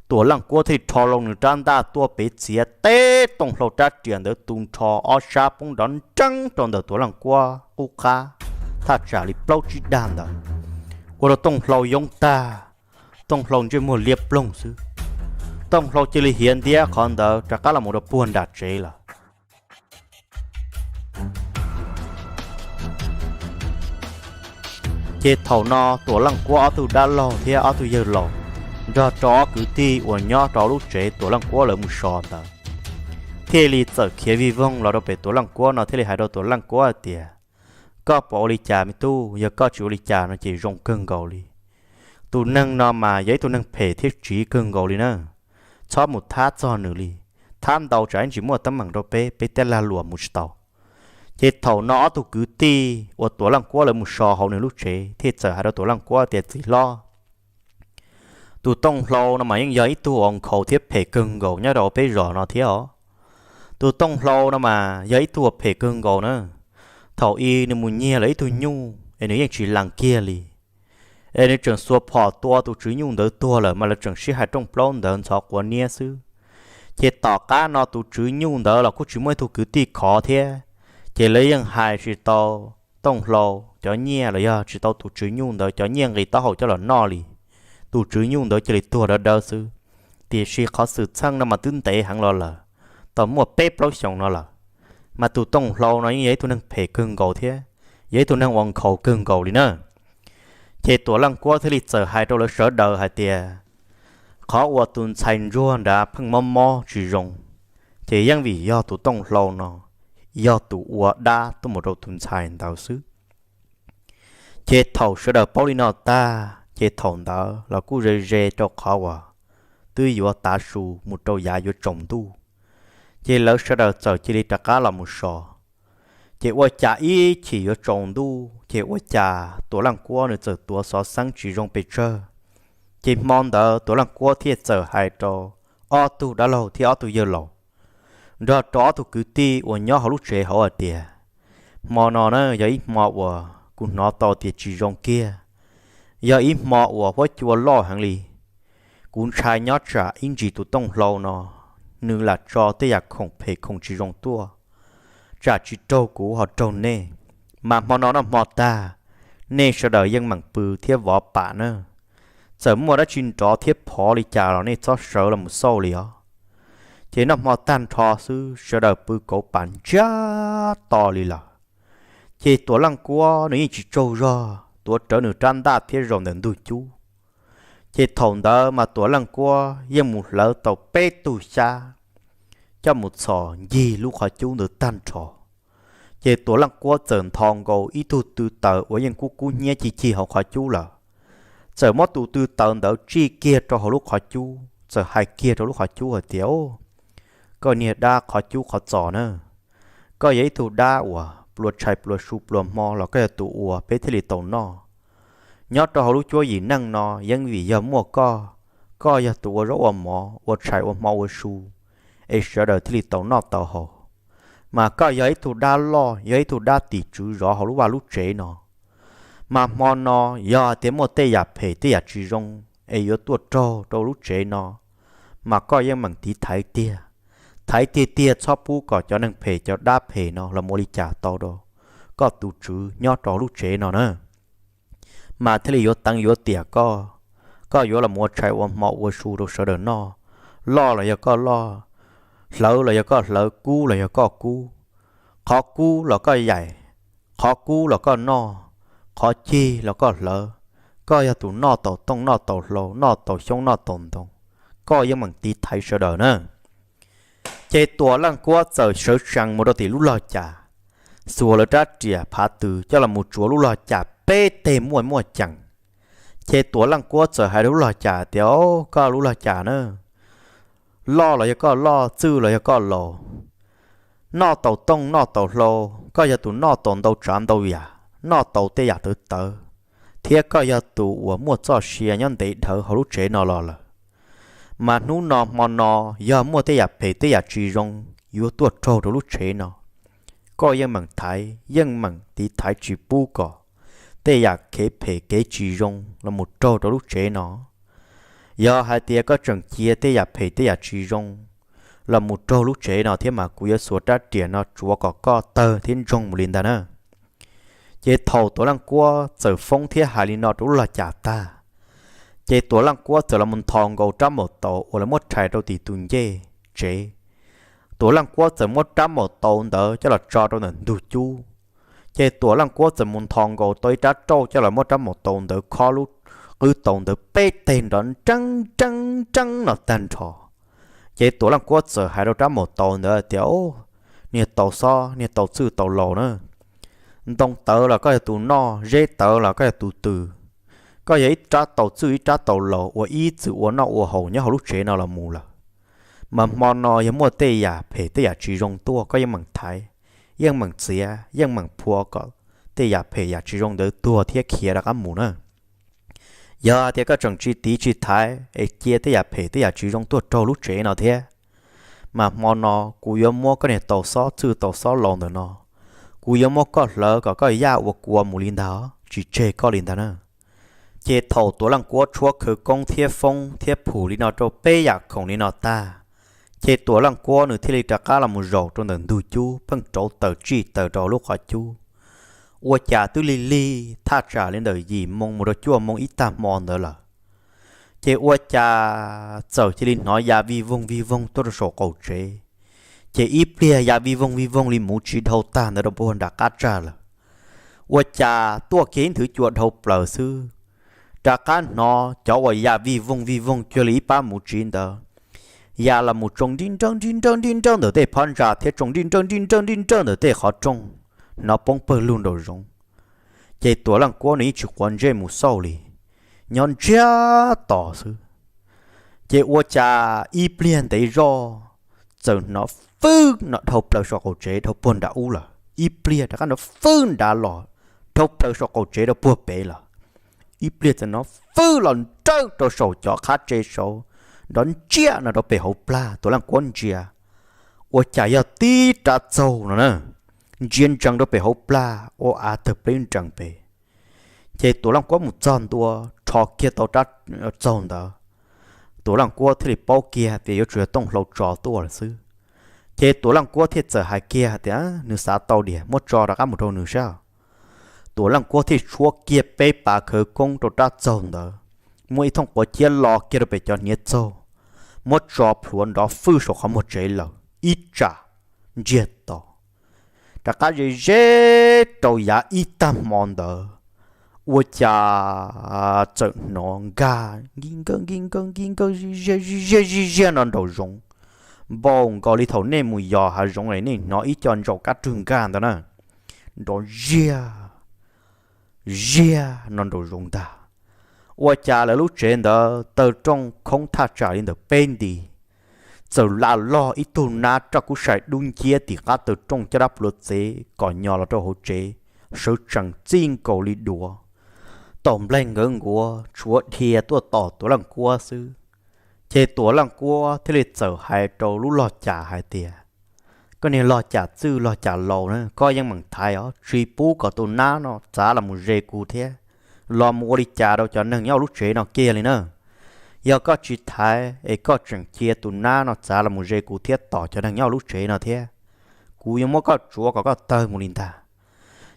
Tuam Leej Kuab thiaj li rho loo nws rab ntaj tuaj pem txiav teb Tooj Hlau rab riam ntawd tu nrho ob sab poob nrov nreeb rau ntawm Tuam Leej Kuab qub qab thaj tsam li plaub tsib dag ntawd, ua rau Tooj Hlau yoob tag. Tooj Hlau ntsej muag liab ploog xwb. Tooj Hlau cia li hiav ntiab qhov ntawd rov qab los mus rau puag nram tsev lawm. Ces thaum no Tuam Leej Kuab ob tug dab laug thiab ob tug yawg laus nrog rau ob kwv tij uas nyob rau lub tsev Tuam Leej Kuab lawv mus so ntawd thiaj li txawm khiav vij voog los rau pem Tuam Leej Kuab no thiaj li hais rau Tuam Leej Kuab hais tias, Koj puas ua li cas me tub? Yog koj tsis ua li cas no ces zoo kawg nkaus li. Tus neeg no mas yog ib tug neeg phem thiab tsiv kawg nkaus li na. Txhob mus thab txog nws li. Thab ntau tsam ib ntsis muaj teeb meem rau peb, peb thiaj lag luam mus tsis tau. Ces thaum no ob tug kwv tij uas Tuam Leej Kuab lawv mus so hauv nws lub tsev thiaj txawm hais rau Tuam Leej Kuab tias, Txiv hlob, tus Tooj Hlau no mas yeej yog ib tug uas nkhaus thiab phem kawg nkaus nyob rau peb zos no thiab os. Tus Tooj Hlau no mas yog ib tug uas phem kawg nkaus na. Thaum ub nws mus nyiag lawv ib tug nyuj es nws yeej tsis lees kiag li, es nws tseem xuas phom tua tus tswv nyuj ntawd tuag lawm mas lawv tseem sib hais rooj plaub ntawd ntxhov quav niab xwb. Ces tom qab no tus tswv nyuj ntawd los kuj tsis muaj ib tug kwv tij khov thiab, ces lawv yeej hais tsis tau Tooj Hlau cov nyiaj los yog tsis tau tus tswv nyuj ntawd cov nyiaj nqis taub hau coj los noj li. Tus tswv nyuj ntawd cia li tuag dawb dawb xwb. Tiam sis qhov xwm txheej no mas twb ntev heev los lawm, tau muaj peb plaub xyoos no lawm. Mas tus Tooj Hlau no yeej yog ib tug neeg phem kawg nkaus thiab yog ib tug neeg uas nkhaus kawg nkaus li na. Ces Tuam Leej Kuab thiaj li txawm hais rau lawv sawv daws hais tias, qhov uas tus ntxhais ntsuag nrad pheej mob mob tsis zoo, ces yeej vim yog tus Tooj Hlau no yog tus ua dab tuaj mus rau tus ntxhais ntawd xwb. Ces thaum sawv daws paub li no tag ces thaum ntawd los kuj ze ze rau qhov uas twb yuav tav su mus rau yav yuav tsaus ntuj, ces lawv sawv daws txawm cia li rov qab los mus so. Ces ua cas ib chim yuav tsaus ntuj ces ua cas Tuam Leej Kuab nws txawm tuav xov xeeb tsis zoo pes tsawg. Ces hmo ntawd Tuam Leej Kuab thiaj txawm hais rau ob tug dab laug thiab ob tug yawg laus nrog rau ob tug kwv tij uas nyob hauv lub tsev hauv hais tias, hmo no na yog ib hmo uas kuv hnov tau tias tsis zoo kiag, yog ib hmo uas huab cua loj heev li. Kuv ntshai nyob tsam ib ntsis tus Tooj Hlau no nws lam tso tej yam khoom phem khoom tsis zoo tuaj, tsam tsis raug kuv ho raug nej. Mas hmo no noj hmo tag, nej sawv daws yeej meem pw thiab vov pam na. Txawm muaj dab tsi nrov thiab phov li cas los nej txhob sawv los mus xauj li os. Ces noj hmo tag nrho xwb sawv daws pw kauv pam ntsiag to li lawm. Ces Tuam Leej Kuab nws yeej tsis tsaug zog tuav rawv nws rab ntaj thiab zaum ntawm ntug cub. Ces thaum ntawd mas Tuam Leej Kuab yeej mus hlawv tau peb tug xyab coj mus txhos ncig lub qhov cub ntawd tag nrho. Ces Tuam Leej Kuab txawm ntho nkaus ib tug tw taws uas yeej kub kub hnyiab cig cig hauv qhov cub lawm, txawm muab tus tw taws ntawd tsij kiag rau hauv lub qhov cub, txawm hais kiag rau lub qhov cub hais tias, koj niag dab qhov cub qhov txos na, koj yog ib tug dab uas pluas tshais pluas su pluas hmo los koj yog tus ua peb thiaj li tau noj. Nyob rau hauv lub cuab yim neej no yeej vim yog muaj koj, koj yog tus ua zaub ua mov ua tshais ua hmo ua su, es sawv daws thiaj li tau noj tau haus. Mas koj yog ib tug dab loj, yog ib tug dab tim tswv zov hauv lub vaj lub tsev no. Mas hmo no yog hais tias muaj tej yam phem tej yam tsis zoo es yuav tuaj raug rau lub tsev no, mas koj yeej meem tiv thaiv tiag. Thaiv tiag tiag txhob pub kom cov neeg phem cov dab phem no los mus ua li cas tau rau koj tus tswv nyob rau lub tsev no na. Mas thiaj li yuav teev yuav tiam koj, koj yuav los mus ua tshais ua hmo ua su rau sawv daws noj. Loj los yog koj loj, hlawv los yog koj hlawv, kub los yog koj kub, qhov kub los koj yaim, qhov kub los koj noj, qhov cig los koj hlawv. Koj yog tus noj tau tooj noj tau hlau noj tau xyoob noj tau ntoo, koj yeej meem tiv thaiv sawv daws na. Ces Tuam Leej Kuab txawm sawv tsees mus rau tim lub log cam, xuas lawv rab riam phav tws coj los mus tsuav lub log cam peb teg muaj muaj ceem. Ces Tuam Leej Kuab txawm hais rau lub log cam tias, Au, koj lub log cam na, loj los yog koj loj, txwj los yog koj laus, noj tau tooj noj tau hlau, koj yog tus noj tau ntau tsav ntau yam, noj tau tej yam tawv tawv, thiab koj yog tus uas muaj txoj sia nyob ntev dhawv hauv lub tsev no los lawm. Mas hnub no hmo no yog muaj tej yam phem tej yam tsis zoo yuav tuaj raug rau lub tsev no, koj yeej meem thaiv yeej meem tiv thaiv tsis pub kom tej yam kev phem kev tsis zoo los mus raug rau lub tsev no. Yog hais tias koj tseem cia tej yam phem tej yam tsis zoo los mus raug lub tsev no thiab mas kuv yuav xuas rab riam no tsuav kom koj tawg thiab ntsoog mus li ntag na. Ces thaum Tuam Leej Kuab txawm foob thiab hais li no rau lub log cam tag, ces Tuam Leej Kuab txawm los mus nthos nkaus rab maum taus uas lawv muab rhais rau tim tus ncej tsev. Tuam Leej Kuab txawm muab rab maum taus ntawd coj los tso rau ntawm ntug cub. Ces Tuam Leej Kuab txawm mus nthos nkaus tau ib rab rauj coj los muab rab maum taus ntawd khob lub qwb taus ntawd peb teg nrov nreeb nreeb nreeb no tag nrho. Ces Tuam Leej Kuab txawm hais rau rab maum taus ntawd tias, Au, niag taus xob, niag taus txwj taus laus na, Ntoo tawv los koj yog tus noj, zeb tawv los koj yog tus tws. Koj yog ib rab taus txwj ib rab taus laus uas ib txwm ua noj ua haus nyob hauv lub tsev no los mus lawm, mas hmo no yog muaj tej yam phem tej yam tsis zoo tuaj koj yeej meem thaiv, yeej meem txiav, yeej meem phua kom tej yam phem yam tsis zoo ntawd tuag thiab khiav rov qab mus na. Yog hais tias koj tseem tsis tiv tsis thaiv es cia tej yam phem tej yam tsis zoo tuaj raug lub tsev no thiab, mas hmo no kuv yuav muab koj niag taus xob txwj taus xob laus ntawm no, kuv yuav muab koj hlawv kom koj yaj ua kua mus li ntag, tsis tseg koj li ntag na. Ces thaum Tuam Leej Kuab tshuab khawv koob thiab foob thiab phum li no rau peb yam khoom li no tag, ces Tuam Leej Kuab nws thiaj li rov qab los mus zaum rau ntawm ntug cub pheej rauv taws tsij taws rau lub qhov cub. Ua cas twb lig lig thaj tsam li ntawm yim moo mus rau cuaj moo ib tag hmo ntawd lawm, ces ua cas txawm cia li hnov ya vij voog vij voog tuaj rau saum qaum tsev. Ces ib pliag ya vij voog vij voog li muv tsiv dhau tag ntawd rau puag nram qab tsag lawm. Ua cas tuaj kiag ib nthwv cua dhau plaws xwb, rov qab hnov cov uas ya vij voog vij voog cuag li ib pab muv tsiv ntawd ya los mus tsoo nrib nrawj nrib nrawj nrib nrawj ntawm tej phab ntsa thiab tsoo nrib nrawj nrib nrawj nrib nrawj ntawm tej qhov rooj, hnov poob pawg lug nraum zoov. Ces Tuam Leej Kuab nws yeej tsis quav ntsej mus xauj li, nyob ntsiag to xwb. Ces ua cas ib pliag ntev zoj, txawm hnov fwb no dhau plaws saum qaum tsev dhau puag nram ub lawm, ib pliag rov qab hnov fwb nrad los dhau plaws saum qaum tsev rau puag pem lawm, ib pliag txawm hnov fwb los nrawj rau saum cov qhab tsev saud, nrov ntsiag no rau pem hauv plag. Tuam Leej Kuab ntsia, ua cas yog tib rab txaug no na, ntsia ntsees rau pem hauv plag ua av tawg pleb nrees pem. Ces Tuam Leej Kuab mus txog ntua rho kiag tau rab txaug ntawd, Tuam Leej Kuab thiaj li paub kiag tias yuav tsum yog Tooj Hlau tso tuaj lawm xwb. Ces Tuam Leej Kuab thiaj txawm hais kiag tias nws xav tau diam, muab tso rov qab mus rau nws saib. Tuam Leej Kuab thiaj tshuab kiag peb pas khawv koob rau rab txaug ntawd, muab ib thooj quav ciab lo kiag rau pem cov hniav txaug, muab tso plhuav nrov fwj saum qhov muag tsev lawm ib tsam ntsiag to. Rov qab ze ze rau yav ib tag hmo ntawd, ua cas txawm hnov nkag nkig nkawj nkig nkawj nkig nkawj zij ziag zij ziag zij ziag no nraum zoov, npaum nkaus li thaum nej mus yos hav zoov es nej hnov ib co ntsaum kab rwg nkag ntawd na, nrov ziag ziag no nraum zoov ntag. Ua cas lawv lub tsev ntawd taw rooj khoob thaj tsam li ntawm peb nti, txawm lam log ib tug nab raj kub sai dub nciab tim qab taw rooj caj dab pluav txev kom nyo los rau hauv tsev, sawv tsees txij nkaus li duav, taum nplaig nkawv nkuav tshuav dhia tuaj tom Tuam Leej Kuab xwb. Ces Tuam Leej Kuab thiaj li txawm hais rau lub log cam hais tias, koj niag log cam txwj log cam laus na, koj yeej meem thaiv os, tsis pub kom tus nab no txav los mus ze kuv thiab los mus ua li cas rau cov neeg nyob hauv lub tsev no kiag li na. Yog koj tsis thaiv es koj tseem cia tus nab no txav los mus ze kuv thiab tom cov neeg nyob hauv lub tsev no thiab, kuv yuav muab koj tsuav kom koj tawg mus li ntag.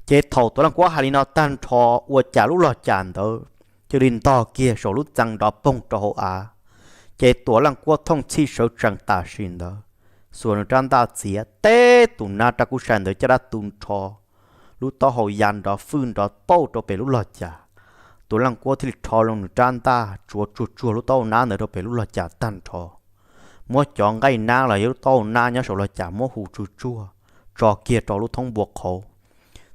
Ces thaum Tuam Leej Kuab hais li no tag nrho, ua cas lub log cam ntawd cia li ntog kiag saum lub txee nrov poog rau hauv av. Ces Tuam Leej Kuab thooj txhij sawv tsees tam sim ntawd, xuas nws rab ntaj txiav teb tus nab raj kub sai ntawd caj dab tu nrho, lub taub hau ya nrov fwj nrov pauj rau pem lub log cam. Tuam Leej Kuab thiaj li rho loo nws rab ntaj tsuav tsuag tsuag lub taub hau nab ntawd rau pem lub log cam tag nrho, muab cov nqaij nab los yog lub taub hau nab nyob saum log cam muab hu tsuag tsuag tso kiag rau lub thoob npua qhauv,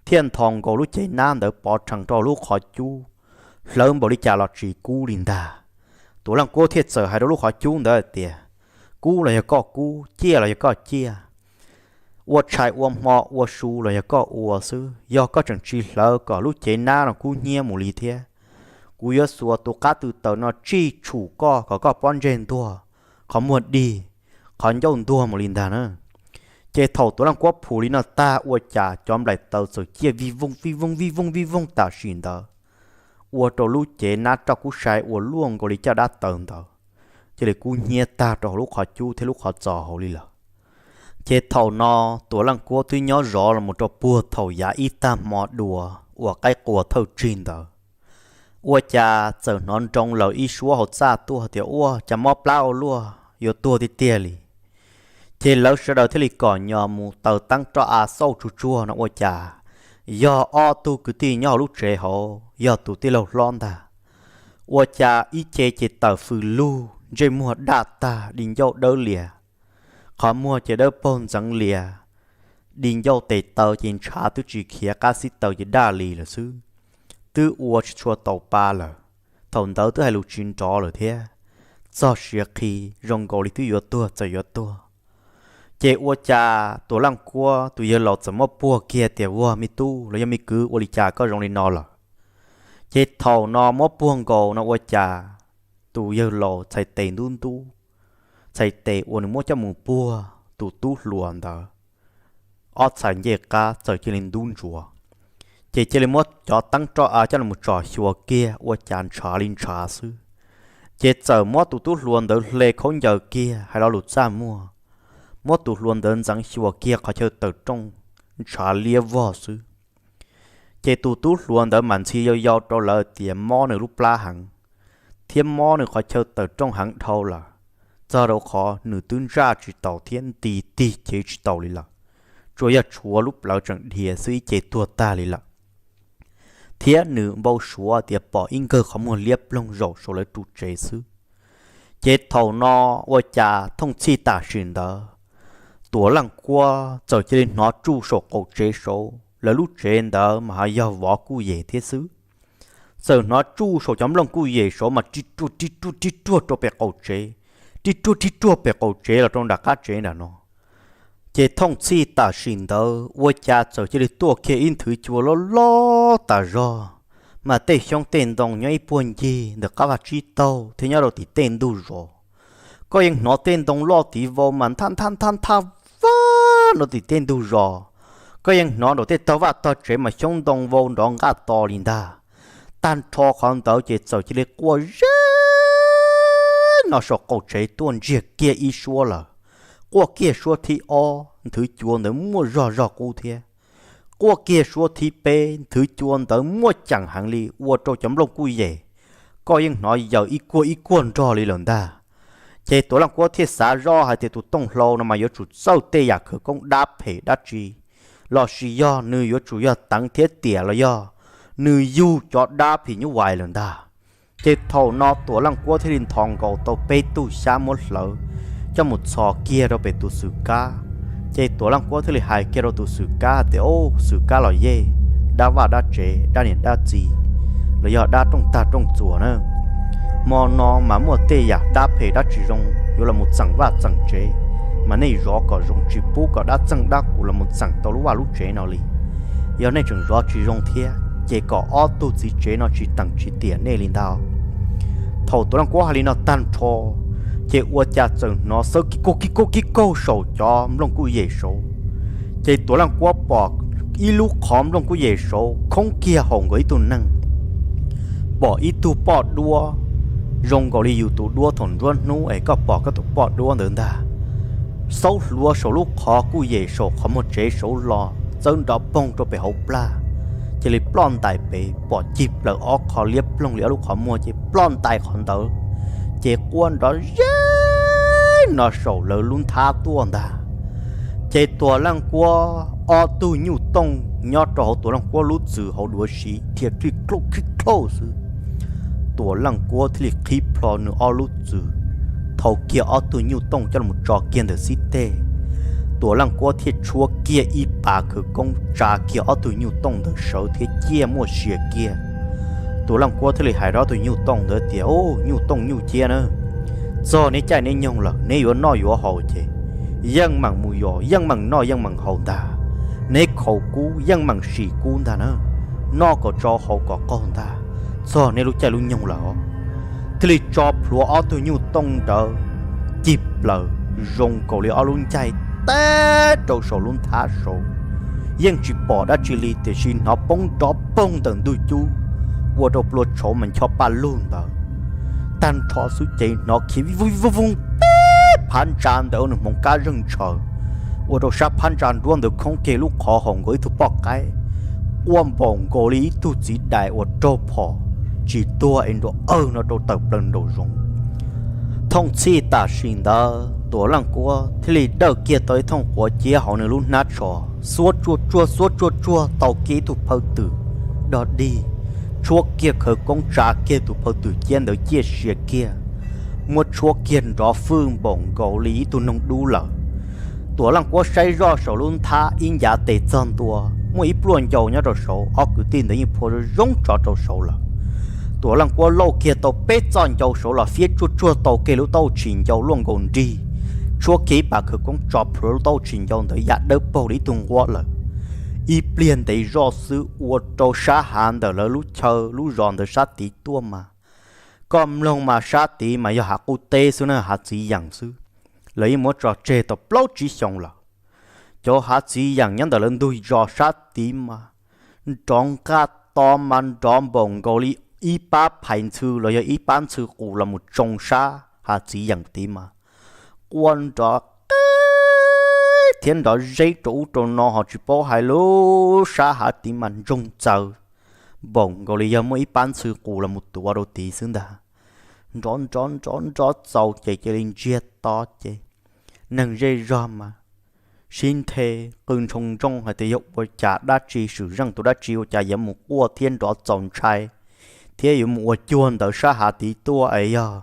thiaj nthos nkaus lub cev nab ntawd pov rhees rau lub qhov cub, hlawv npaum li cas los tsis kub li ntag. Tuam Leej Kuab thiaj txawm hais rau lub qhov cub ntawd tias, kub los yog koj kub, ciaj los yog koj ciaj, ua tshais ua hmo ua su los yog koj ua xwb, yog koj tseem tsis hlawv kom lub cev nab no kub hnyiab mus li thiab, kuv yuav xuas tus qab tw taws no tsij tshum koj kom koj pob ntseg ntuag, qhov muag dig, qhov ncauj ntuag mus li ntag na. Ces thaum Tuam Leej Kuab phum li no tag ua cas cov nplaim taws txawm ciaj vij voog vij voog vij voog vij voog tam sim ntawd, ua rau lub cev nab raj kub sai uas luaj nkaus li caj dab taws ntawd cia li kub hnyiab tag rau hauv lub qhov cub thiab lub qhov txos hauv li lawm. Ces thaum no Tuam Leej Kuab twb nyob zov los mus rau puag thaum yav ib tag hmo dua uas qaib qua thawj tsig ntawd, ua cas txawm hnov nroo lawm ib suab hauv txaj tuaj tias, ua cas mob plab ua luaj, yuav tuag tiag tiag li. Ces lawv sawv daws thiaj li kom nyom mus taws teeb roj av xauj tsuag tsuag no ua cas yog ob tug kwv tij nyob hauv lub tsev hauv, yog tus tij laug hlob ntag. Ua cas ib ce ces tawm fws lug, ntsej muag daj tag, di ncauj dawb lias, qhov muag ces dawb paug ntxeev lias, di ncauj tes taw ces ntshav twb tsis khiav, qab xib taws ces daj li lawm xwb, twb ua tsis tshua tau pa lawm. Thaum ntawd twb hais lus tsis nrov lawm thiab, txog siav qhi zoo nkaus li twb yuav tuag txawm yuav tuag. Ces ua cas Tuam Leej Kuab tus yawg laus txawm muab puag kiag tias, Ua, me tub los yog me kwv, ua li cas koj zoo li no lawm? Ces thaum no muab puag nkaus no ua cas tus yawg laus txhais tes ntub ntub, txhais tes uas nws muab coj mus puag tus tub hluas ntawd ob txhais ncej qab txawm cia li ntub ntsuav. Ces cia li muab cov teeb roj av coj los tso xyuas kiag ua cas ntshav li ntshav xwb. Ces txawm muab tus tub hluas ntawd hle khaub ncaws kiag hais lo lus txaj muag, muab tus hluas ntawd ntxeev xyuas kiag qhov chaw tawm rooj, ntshav liab vog xwb. Ces tus tub hluas ntawd mas ntxhi yau yau rau lawv tias mob nws lub plab heev, thiab mob nws qhov chaw tawm rooj heev dhau lawm, txog rau qhov nws twb ntsaj tsis taus thiab nti tig cev tsis taus li lawm, tsuas yog tshuav lub plawv tseem dhia xwb ib ce tuag tag li lawm. Thiab nws npau suav tias pom ib nkawg qhov muag liab ploog zaum saum lawv ru tsev xwb. Ces thaum no ua cas thooj txhij tam sim ntawd, Tuam Leej Kuab txawm cia li hnov tsuj saum qaum tsev saud, lawv lub tsev ntawd mas ho yog vov kuj yem thiab xwb. Txawm hnov tsuj saum cov nplooj kuj yem saud mas ri ruag ri ruag ri ruag rau pem qaum tsev, ri ruag ri ruag pem qaum tsev los rau nram qab tsev nram no. Ces thooj txhij tam sim ntawd ua cas txawm cia li tuaj kiag ib nthwv cua loj loj tas zog, mas tej xyoob tej ntoo nyob ib puag ncig ntawm qab vaj tsib taug thiab nyob rau tim tej ntug zos. Koj yeej hnov tej ntoo loj tiv vau mas nthaj nthaj nthaj nthaj vag nrov tim tej ntug zos. Koj yeej hnov nraum tej tog vaj tog tsev mas xyoob ntoo vau nrov nqaj to li ntag. Tag nrho qhov ntawd ces txawm cia li quaj zeb no saum qaum tsev tuaj ntsiag kiag ib suab lawm. Quaj kiag suab thib ob, nthwv cua ntawd muaj zog zog qub thiab. Quaj kiag suab thib peb, nthwv cua ntawd muaj ceem heev li, ua rau cov nplooj kuj yem, koj yeej hnov yaws ib kuag ib kuag nrog li lawm ntag. Ces Tuam Leej Kuab thiaj xav zoj hais tias tus tooj hlau no mas yuav tsum txawj tej yam khawv koob dab phem dab tsi, los sis yog nws yuav tsum yog teev thiab tiam los yog nws yug cov dab phim nyuj vais lawm ntag. Ces thaum no Tuam Leej Kuab thiaj li nthos nkaus tau peb tug xyab muab hlawv coj mus txhos kiag rau pem tus xwm kab. Ces Tuam Leej Kuab thiaj li hais kiag rau tus xwm kab tias, Au, xwm kab los yej, dab vaj dab tsev, dab niam dab txiv, los yog dab rooj tag rooj txuas na, hmo no mas muaj tej yam dab phem dab tsis zoo yuav los mus txeem vaj txeem tsev, mas nej zov kom zoo, tsis pub kom dab txeej dab qus los mus txeem tau lub vaj lub tsev no li. Yog nej tseem zov tsis zoo thiab ces kom ob tug txiv tsev no tsis teem tsis tiam nej li ntag. Thaum Tuam Leej Kuab hais li no tag nrho, ces ua cas txawm hnov xawb kib kaug kib kaug kib kaug saum cov nplooj kuj yem saud. Ces Tuam Leej Kuab pom ib lub qhov nplooj kuj yem saud khoob kiag haum nkaus ib tug neeg, pom ib tug poj duab zoo nkaus li yus tus duab thaum nruab hnub es koj pom koj tus poj duab ntawd ntag, xaub hluav saum lub qhov kuj yem saum qhov muag tsev saud los txawb nrov poog rau pem hauv plag, cia li ploj ntais pem, pom cig plaws ob qho liab ploog li ob lub qhov muag ces ploj ntais qhov ntawd, ces quaj nrov zeb no saum lawv lub nthab tuaj ntag. Ces Tuam Leej Kuab ob tug nyuj tooj nyob rau hauv Tuam Leej Kuab lub txwm hauv duav siv dhia khij khauj khij khauj xwb. Tuam Leej Kuab thiaj li qhib plho nws ob lub txwm, thau kiag ob tug nyuj tooj coj los tso kiag ntawm xib teg. Tuam Leej Kuab thiaj tshuab kiag ib pas khawv koob tsa kiag ob tug nyuj tooj ntawd sawv thiab ciaj muaj sia kiag. Tuam Leej Kuab thiaj li hais rau ob tug nyuj tooj ntawd tias, Au, nyuj tooj nyuj ciab na, txog neb caij neb nyoog lawm, neb yuav noj yuav haus ces yeej meem mus yos, yeej meem noj yeej meem haus ntag. Neb khaus kub yeej meem sim kub ntag na, noj kom tsau haus kom qaug ntag, txog neb lub caij lub nyoog lawm. Thiaj li tso plhuav ob tug nyuj tooj ntawd cig plaws zoo nkaus li ob lub ncaig teb rau saum lub nthab saud. Yeej tsis pom dab tsi li tiam sis hnov poob nrov poog ntawm ntug cub, ua rau plua tshauv mas ncho paj lug ntawd. Tag nrho xwb ces hnov khiav vij voog vij voog vij voog peb phab ntsa ntawd nws hmoov kab zeeg ntshaws, ua rau sab phab ntsa nruab ntawd khoob kiag lub qhov haum nkaus ib tug poj qaib, quaj npaum nkaus li ib tug txiv dais uas raug phom tsis tuag es nrov awg no rau tawm plaws nraum zoov. Thooj txhij tam sim ntawd Tuam Leej Kuab thiaj li dawj kiag tau ib thooj quav ciab hauv nws lub hnab tsho, xuab tsuag tsuag xuab tsuag tsuag tau kiag ib tug phaw twm dog dig, tshuab kiag khawv koob tsa kiag tus phaw twm ciab ntawd ciaj sia kiag, muab tshuab kiag nrov fwj npaum nkaus li ib tug noog dub lawm. Tuam Leej Kuab saib zoj saum lub nthab ib ncav tes txog ntua, muaj ib pluaj ncau nyob rau saud, ob kwv tij ntawd yeej phua zoo tso rau saud lawm. Tuam Leej Kuab lauj kiag tau peb txoj ncau saud los fiab tsuag tsuag tau kiag lub taub hau tshis ncau luaj nkaus nrig, tshuab kiag ib pas khawv koob tso plhuav lub taub hau tshis ncau ntawd ya dawb paug li ib tug nquab lawm. Ib pliag ntev zoj xwb ua rau sab hav ntawm lawv lub chaw lub zos ntawd sab tid tuaj mas, koj mloog mas sab tid mas yog hav qub teb xwb na, hav txiv yeem xwb. Lawv yeej muab tso tseg tau plaub tsib xyoos lawm. Cov hav txiv yeem nyob ntawm lawv ntug zos sab tid mas nrov nqaj to mas nrov npaum nkaus li ib pab phais ntxhw los yog ib pab ntxhw qus los mus tsoo sab hav txiv yeem tid mas quaj nrov qeb thiab nrov zeb rau ub rau no ho tsis paub hais lub sab hav tid mas ntsoog txaws npaum nkaus li yog muaj ib pab ntxhw qus los mus tuav rau tid xwb ntag. Nrov nrov nrov nrov txaus ces cia li ntsiag to ces neeg zej zog mas sib nthe qw ntshoo ntsooj hais tias yog ua cas dab tsi swm zeej tus dab tsi ua cas yuav mus quaj thiab nrov txaus ntshai thiab yuav mus ua cuag ntawd sab hav tid tuaj es yog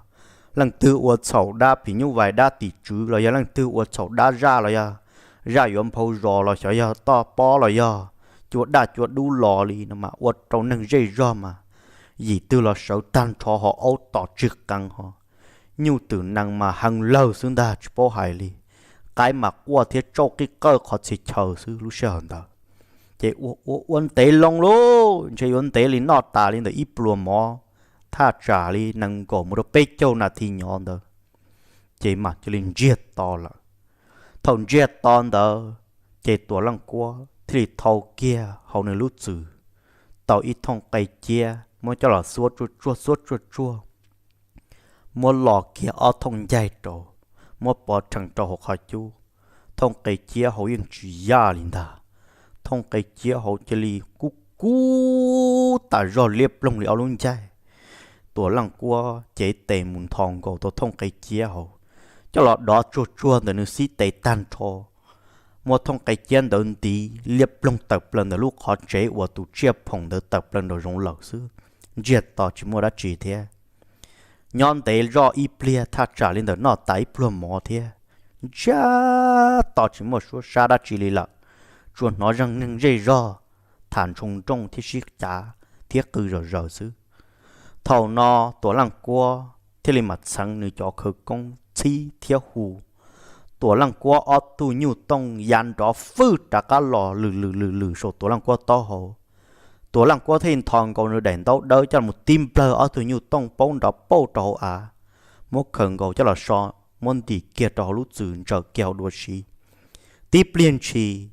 leej twg ua txhaum dab phim nyuj vais dab tim tswv los yog leej twg ua txhaum dab zaj los yog zaj yuav nphau zos los xyov yog toj pob los yog cua daj cua dub los li no mas ua rau neeg zej zog mas yim twg los sawv tag nrho ho aub tom tsig qees ho nyuj twm nees mas hee lawg xwb ntag tsis paub hais li. Qaib mas quaj thiab tsauj qij qawj qhov txhia chaw xwb lub sij hawm ntawd. Ces ua ua ua ntev loo lauj, ntshe yuav ntev li noj tas li ntawm ib pluas mov thaj tsam li nees nkaum mus rau peb caug nas this nyov ntawd ces mam cia li ntsiag to lawm. Thaum ntsiag to ntawd ces Tuam Leej Kuab thiaj li thau kiag hauv nws lub txwm tau ib thooj qe ciab muab coj los xuab tsuaj tsuag xuab tsuaj tsuag, muab los kiag ob thooj ncaig rau, muab pov rhees rau hauv qhov cub. Thooj qe ciab hauv yeej tsis yaj li ntag, thooj qe ciab hauv cia li kub kub tas zog liab ploog li ob lub ncaig. Tuam Leej Kuab cev tes mus nthos nkaus tau thooj qe ciab hauv, coj los dov tsuag tsuag ntawm nws xib tes tag nrho, muab thooj qe ciab ntawd ntiv liab ploog tawm plaws ntawm lub qhov tsev uas tus tsiaj phoom ntawd tawm plaws nraum zoov lawm xwb, ntsiag to tsis muaj dab tsi thiab. Nyob ntev zoj ib pliag thaj tsam li ntawm noj tas ib pluag mov thiab, ntsiag to tsis muaj suab sab dab tsi li lawm, tsuas hnov zeeg neeg zej zog tham ntshoo nrooj thiab sib cav thiab qw zom zaws xwb. Thaum no Tuam Leej Kuab thiaj li mam txheev nws cov khawv koob txhib thiab hu. Tuam Leej Kuab ob tug nyuj tooj ya nrov fwj rov qab los lwm lwm lwm lwm saum Tuam Leej Kuab taub hau. Tuam Leej Kuab thiaj li nthos nkaus nws daim ntaub dawb coj mus tib nplawg ob tug nyuj tooj paub nrov pauj rau hauv av, muab khaws nkaus coj los so, muab ntim kiag rau hauv lub txwm ntsaws kiag hauv dua si. Tib pliag ntshis,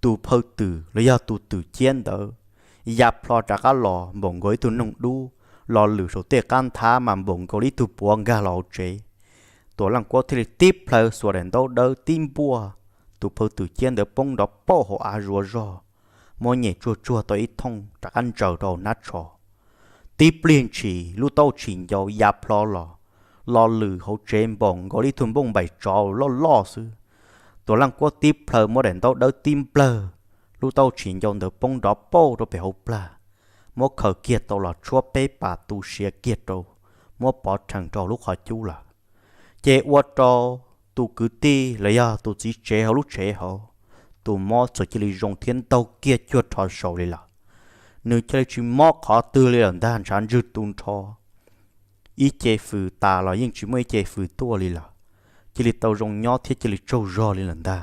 tus phaw twm los yog tus twm ciab ntawd ya plho rov qab los npaum nkaus ib tug noog dub los lwm saum tej qab nthab mas npaum nkaus li ib tug puav nkag los hauv tsev. Tuam Leej Kuab thiaj li tib plhaw xuas daim ntaub dawb tib npuaj, tus phaw twm ciab ntawd poob nrov pauj hauv av zuav zog, muab nyem tsuag tsuag tau ib thooj rov qab ntsaws rau hauv hnab tsho. Tib pliag ntshis lub taub hau tshis ncau ya plho los, los lwm hauv tsev npaum nkaus li ib tug npauj npaim tsov loj loj xwb. Tuam Leej Kuab tib plhaw muab daim ntaub dawb tib nplawg, lub taub hau tshis ncau ntawd poob nrov pauj rau pem hauv plag, muab khaws kiag tau los tshuab peb pas tu siav kiag rau, muab pov rhees rau lub qhov cub lawm. Ces ua rau tus kwv tij los yog tus txiv tsev hauv lub tsev hauv, tus mob txawm cia li zoo thiab ntaug kiag cuag rho saud li lawm. Nws cia li tsis mob qhov twg li lawm ntag, ntshav ntswg tu nrho, ib ce fws tas los yeej tsis muaj ib ce fws tuaj li lawm, cia li tau zoo nyob thiab cia li tsaug zog li lawm ntag.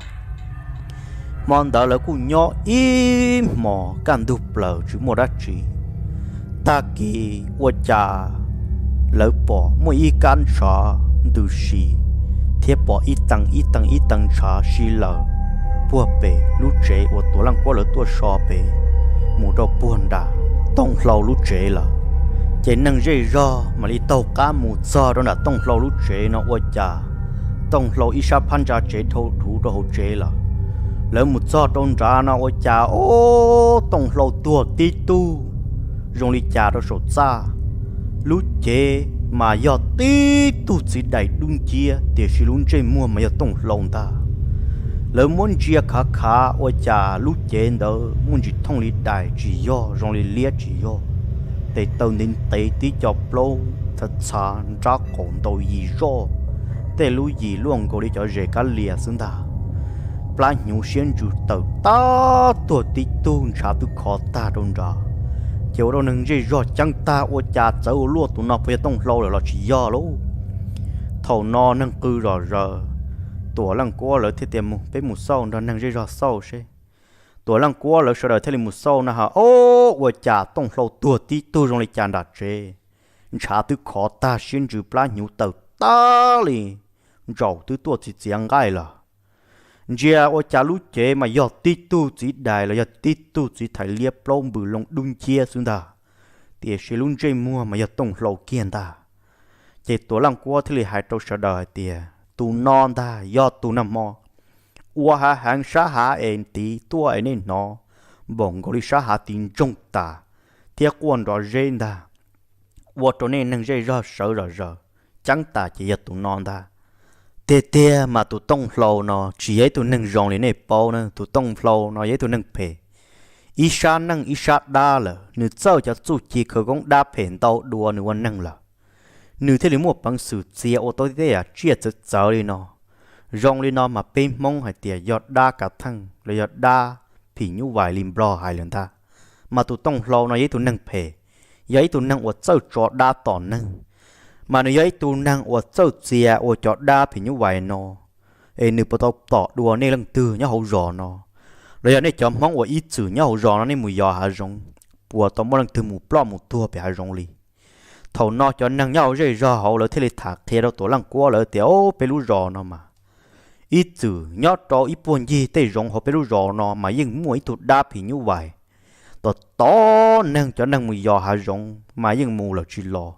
Hmo ntawd lawv kuj nyob ib hmos kaj ntug plaws tsis muaj dab tsi. Tag kis ua cas lawv pom muaj ib kab ntshav ntws si, thiab pom ib tee ib tee ib tee ntshav si lawm puag pem lub tsev uas Tuam Leej Kuab lawv tuaj so pem mus rau puag nram Tooj Hlau lub tsev lawm. Ces neeg zej zog mam li taug qab mus txog rau nram Tooj Hlau lub tsev no ua cas Tooj Hlau ib sab phab ntsa tsev dhau dhuv rau hauv tsev lawm. Lawv mus txog rau nrad no ua cas ob Tooj Hlau tuag tib tug zoo li cas rau saum txaj. Lub cev mas yog tib tug txiv dais dub nciab tiam sis lub ntsej muag mas yog Tooj Hlau ntag. Lawv muab ntsia khav khav ua cas lub cev ntawd muaj ntsis thooj li dais tsis yog, zoo li liab tsis yog. Tes taw ntev ntev tib co plaub txhav txhav nrab qaum ntau yim zoj, tej lub yim luaj nkaus li cov zes kab lias xwb ntag. plab hnyuv siab ntsws tawm tag tuag tib tug, ntshav twb khov tag rau nrad. Ces ua rau neeg zej zog ceeb tag, ua cas txawv ua luaj, tus no puas yog Tooj Hlau lawm los tsis yog lauj? Thaum no neeg qw zom zaws, Tuam Leej Kuab lawv thiaj tias, Mus, peb mus xauj, nrog neeg zej zog xauj seb. Tuam Leej Kuab lawv sawv daws thiaj li mus xauj na has, ob, ua cas Tooj Hlau tuag tib tug zoo li cas nram tsev, ntshav twb khov tag siab ntsws plab hnyuv tawm tag li, ntsaum twb tuaj txiv txiav nqaij lawm. Ntsia ua cas lub cev mas yog tib tug txiv dais los yog tib tug txiv thais liab plaub npws loo dub nciab xwb ntag, tiam sis lub ntsej muag mas yog Tooj Hlau kiag ntag. Ces Tuam Leej Kuab thiaj li hais rau sawv daws hais tias, Tus no ntag yog tus nag hmo ua hav heev sab hav es tiv tuaj es nej hnov npaum nkaus li sab hav tiv ntsoog tas thiab quaj nrov zeb ntag, ua rau nej neeg zej zog sawv zom zaws ceeb tas ces yog tus no ntag. Tiag tiag mas tus Tooj Hlau no tsis yog ib tug neeg zoo li nej paub na, tus Tooj Hlau no yog ib tug neeg phem, ib sab neeg ib sab dab lawm, nws txawj cov txuj ci khawv koob dab phem ntau dua nws ua neeg lawm, nws thiaj li muaj peev xwm txia ua tau tej yam tsiaj txawv txawv li no. Zoo li no mas peb Hmoob hais tias yog dab kav theej los yog dab phim nyuj vais li Nplog hais lawm ntag. Mas tus Tooj Hlau no yog ib tug neeg phem, yog ib tug neeg uas txawj tso dab tom neeg, mas nws yog ib tug neeg uas txawj txia ua cov dab phim nyuj vais no, es nws puas tau tom dua nej leej twg nyob hauv zos no, los yog nej cov Hmoob uas ib txwm nyob hauv zos no nej mus yos hav zoov, puas tau muaj leej twg mus ploj mus tuag pem hav zoov li? Thaum no cov neeg nyob hauv zej zog hauv lawv thiaj li tham qhia rau Tuam Leej Kuab lawv tias, Ob, peb lub zos no mas ib txwm nyob rau ib puag ncig tej zoov hauv peb lub zos no mas yeej muaj ib tug dab phim nyuj vais, tom tom neeg, cov neeg mus yos hav zoov mas yeej mus lawm tsis los,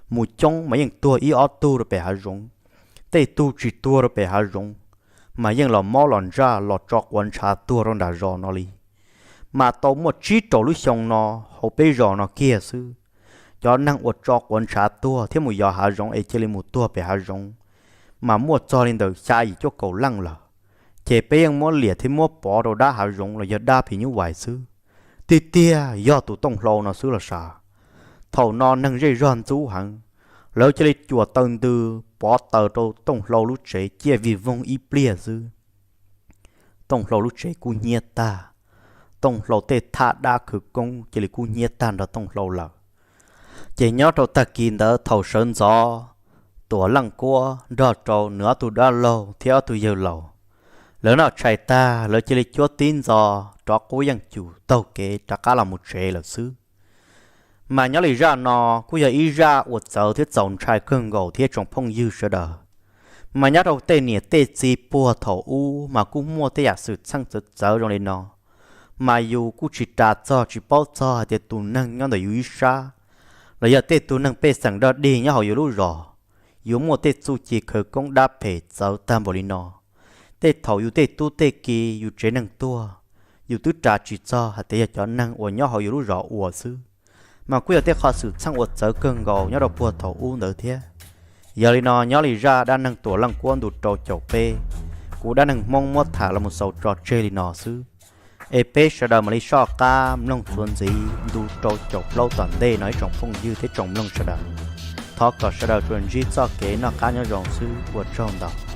mus coob mas yeej tuag ib ob tug rau pem hav zoov, tej tug tsis tuag rau pem hav zoov mas yeej los mob los ntsaj los tso quav ntshav tuag rau nram zos no li. Mas tau muaj tsib rau lub xyoo no hauv peb zos no kiag xwb, cov neeg uas tso quav ntshav tuag thiab mus yos hav zoov es cia li mus tuag pem hav zoov mas muaj txog li ntawm xya yim cuaj kaum leej lawm. Ces peb yeej muab liam thiab muab pov rau dab hav zoov los yog dab phim nyuj vais xwb. Tiag tiag yog tus Tooj Hlau no xwb los sav. Thaum no neeg zej zog ntxub heev, lawv cia li cuam taw ntws pov taws rau Tooj Hlau lub tsev ciaj vig voog ib pliag xwb. Tooj Hlau lub tsev kub hnyiab tag, Tooj Hlau tej thaj dab khawv koob cia li kub hnyiab tag nrog Tooj Hlau lawm. Ces nyob rau tag kis ntawd thaum sawv ntxov, Tuam Leej Kuab nrog rau nws ob tug dab laug thiab ob tug yawg laus, lawv noj tshais tag lawv cia li cuab tib ntxov rov qub yeej cum taug kev rov qab los mus tsev lawm xwb. Mas nyob li zaj no kuj yog ib zaj uas txawv thiab txaus ntshai kawg nkaus thiab tsoom phooj ywg sawv daws. Mas nyob rau tej niam tej txiv puag thaum ub mas kuj muaj tej yam xwm txheej txawv txawv zoo li no, mas yus kuj tsis ras txog tsis paub txog hais tias tus neeg nyob ntawm yus ib sab, los yog tej tus neeg pej xeem dog dig nyob hauv yus lub zos, yuav muaj tej txuj ci khawv koob dab phem txawv tag npaum li no. Tej thaum yus tej tub tej ki yus tsev neeg tuag, yus twb ras tsis txog hais tias yog cov neeg uas nyob hauv yus lub zos ua xwb, mas kuj yog tej qhov xwm txheej uas txawv kawg nkaus nyob rau puag thaum ub ntawd thiab. Yog li no nyob li zaj dab neeg Tuam Leej Kuab ntu rau caum peb, kuv Dab Neeg Hmoob muab tham los mus xaus tso tseg li no xwb. Es peb sawv daws mam li soj qab mloog txuas ntxiv ntu rau caum plaub tom ntej no ib tsoom phooj ywg thiab tsoom mloog sawv daws. Thov kom sawv daws tsuas ntsib txoj kev noj qab nyob zoo xwb, ua tsaug ntau.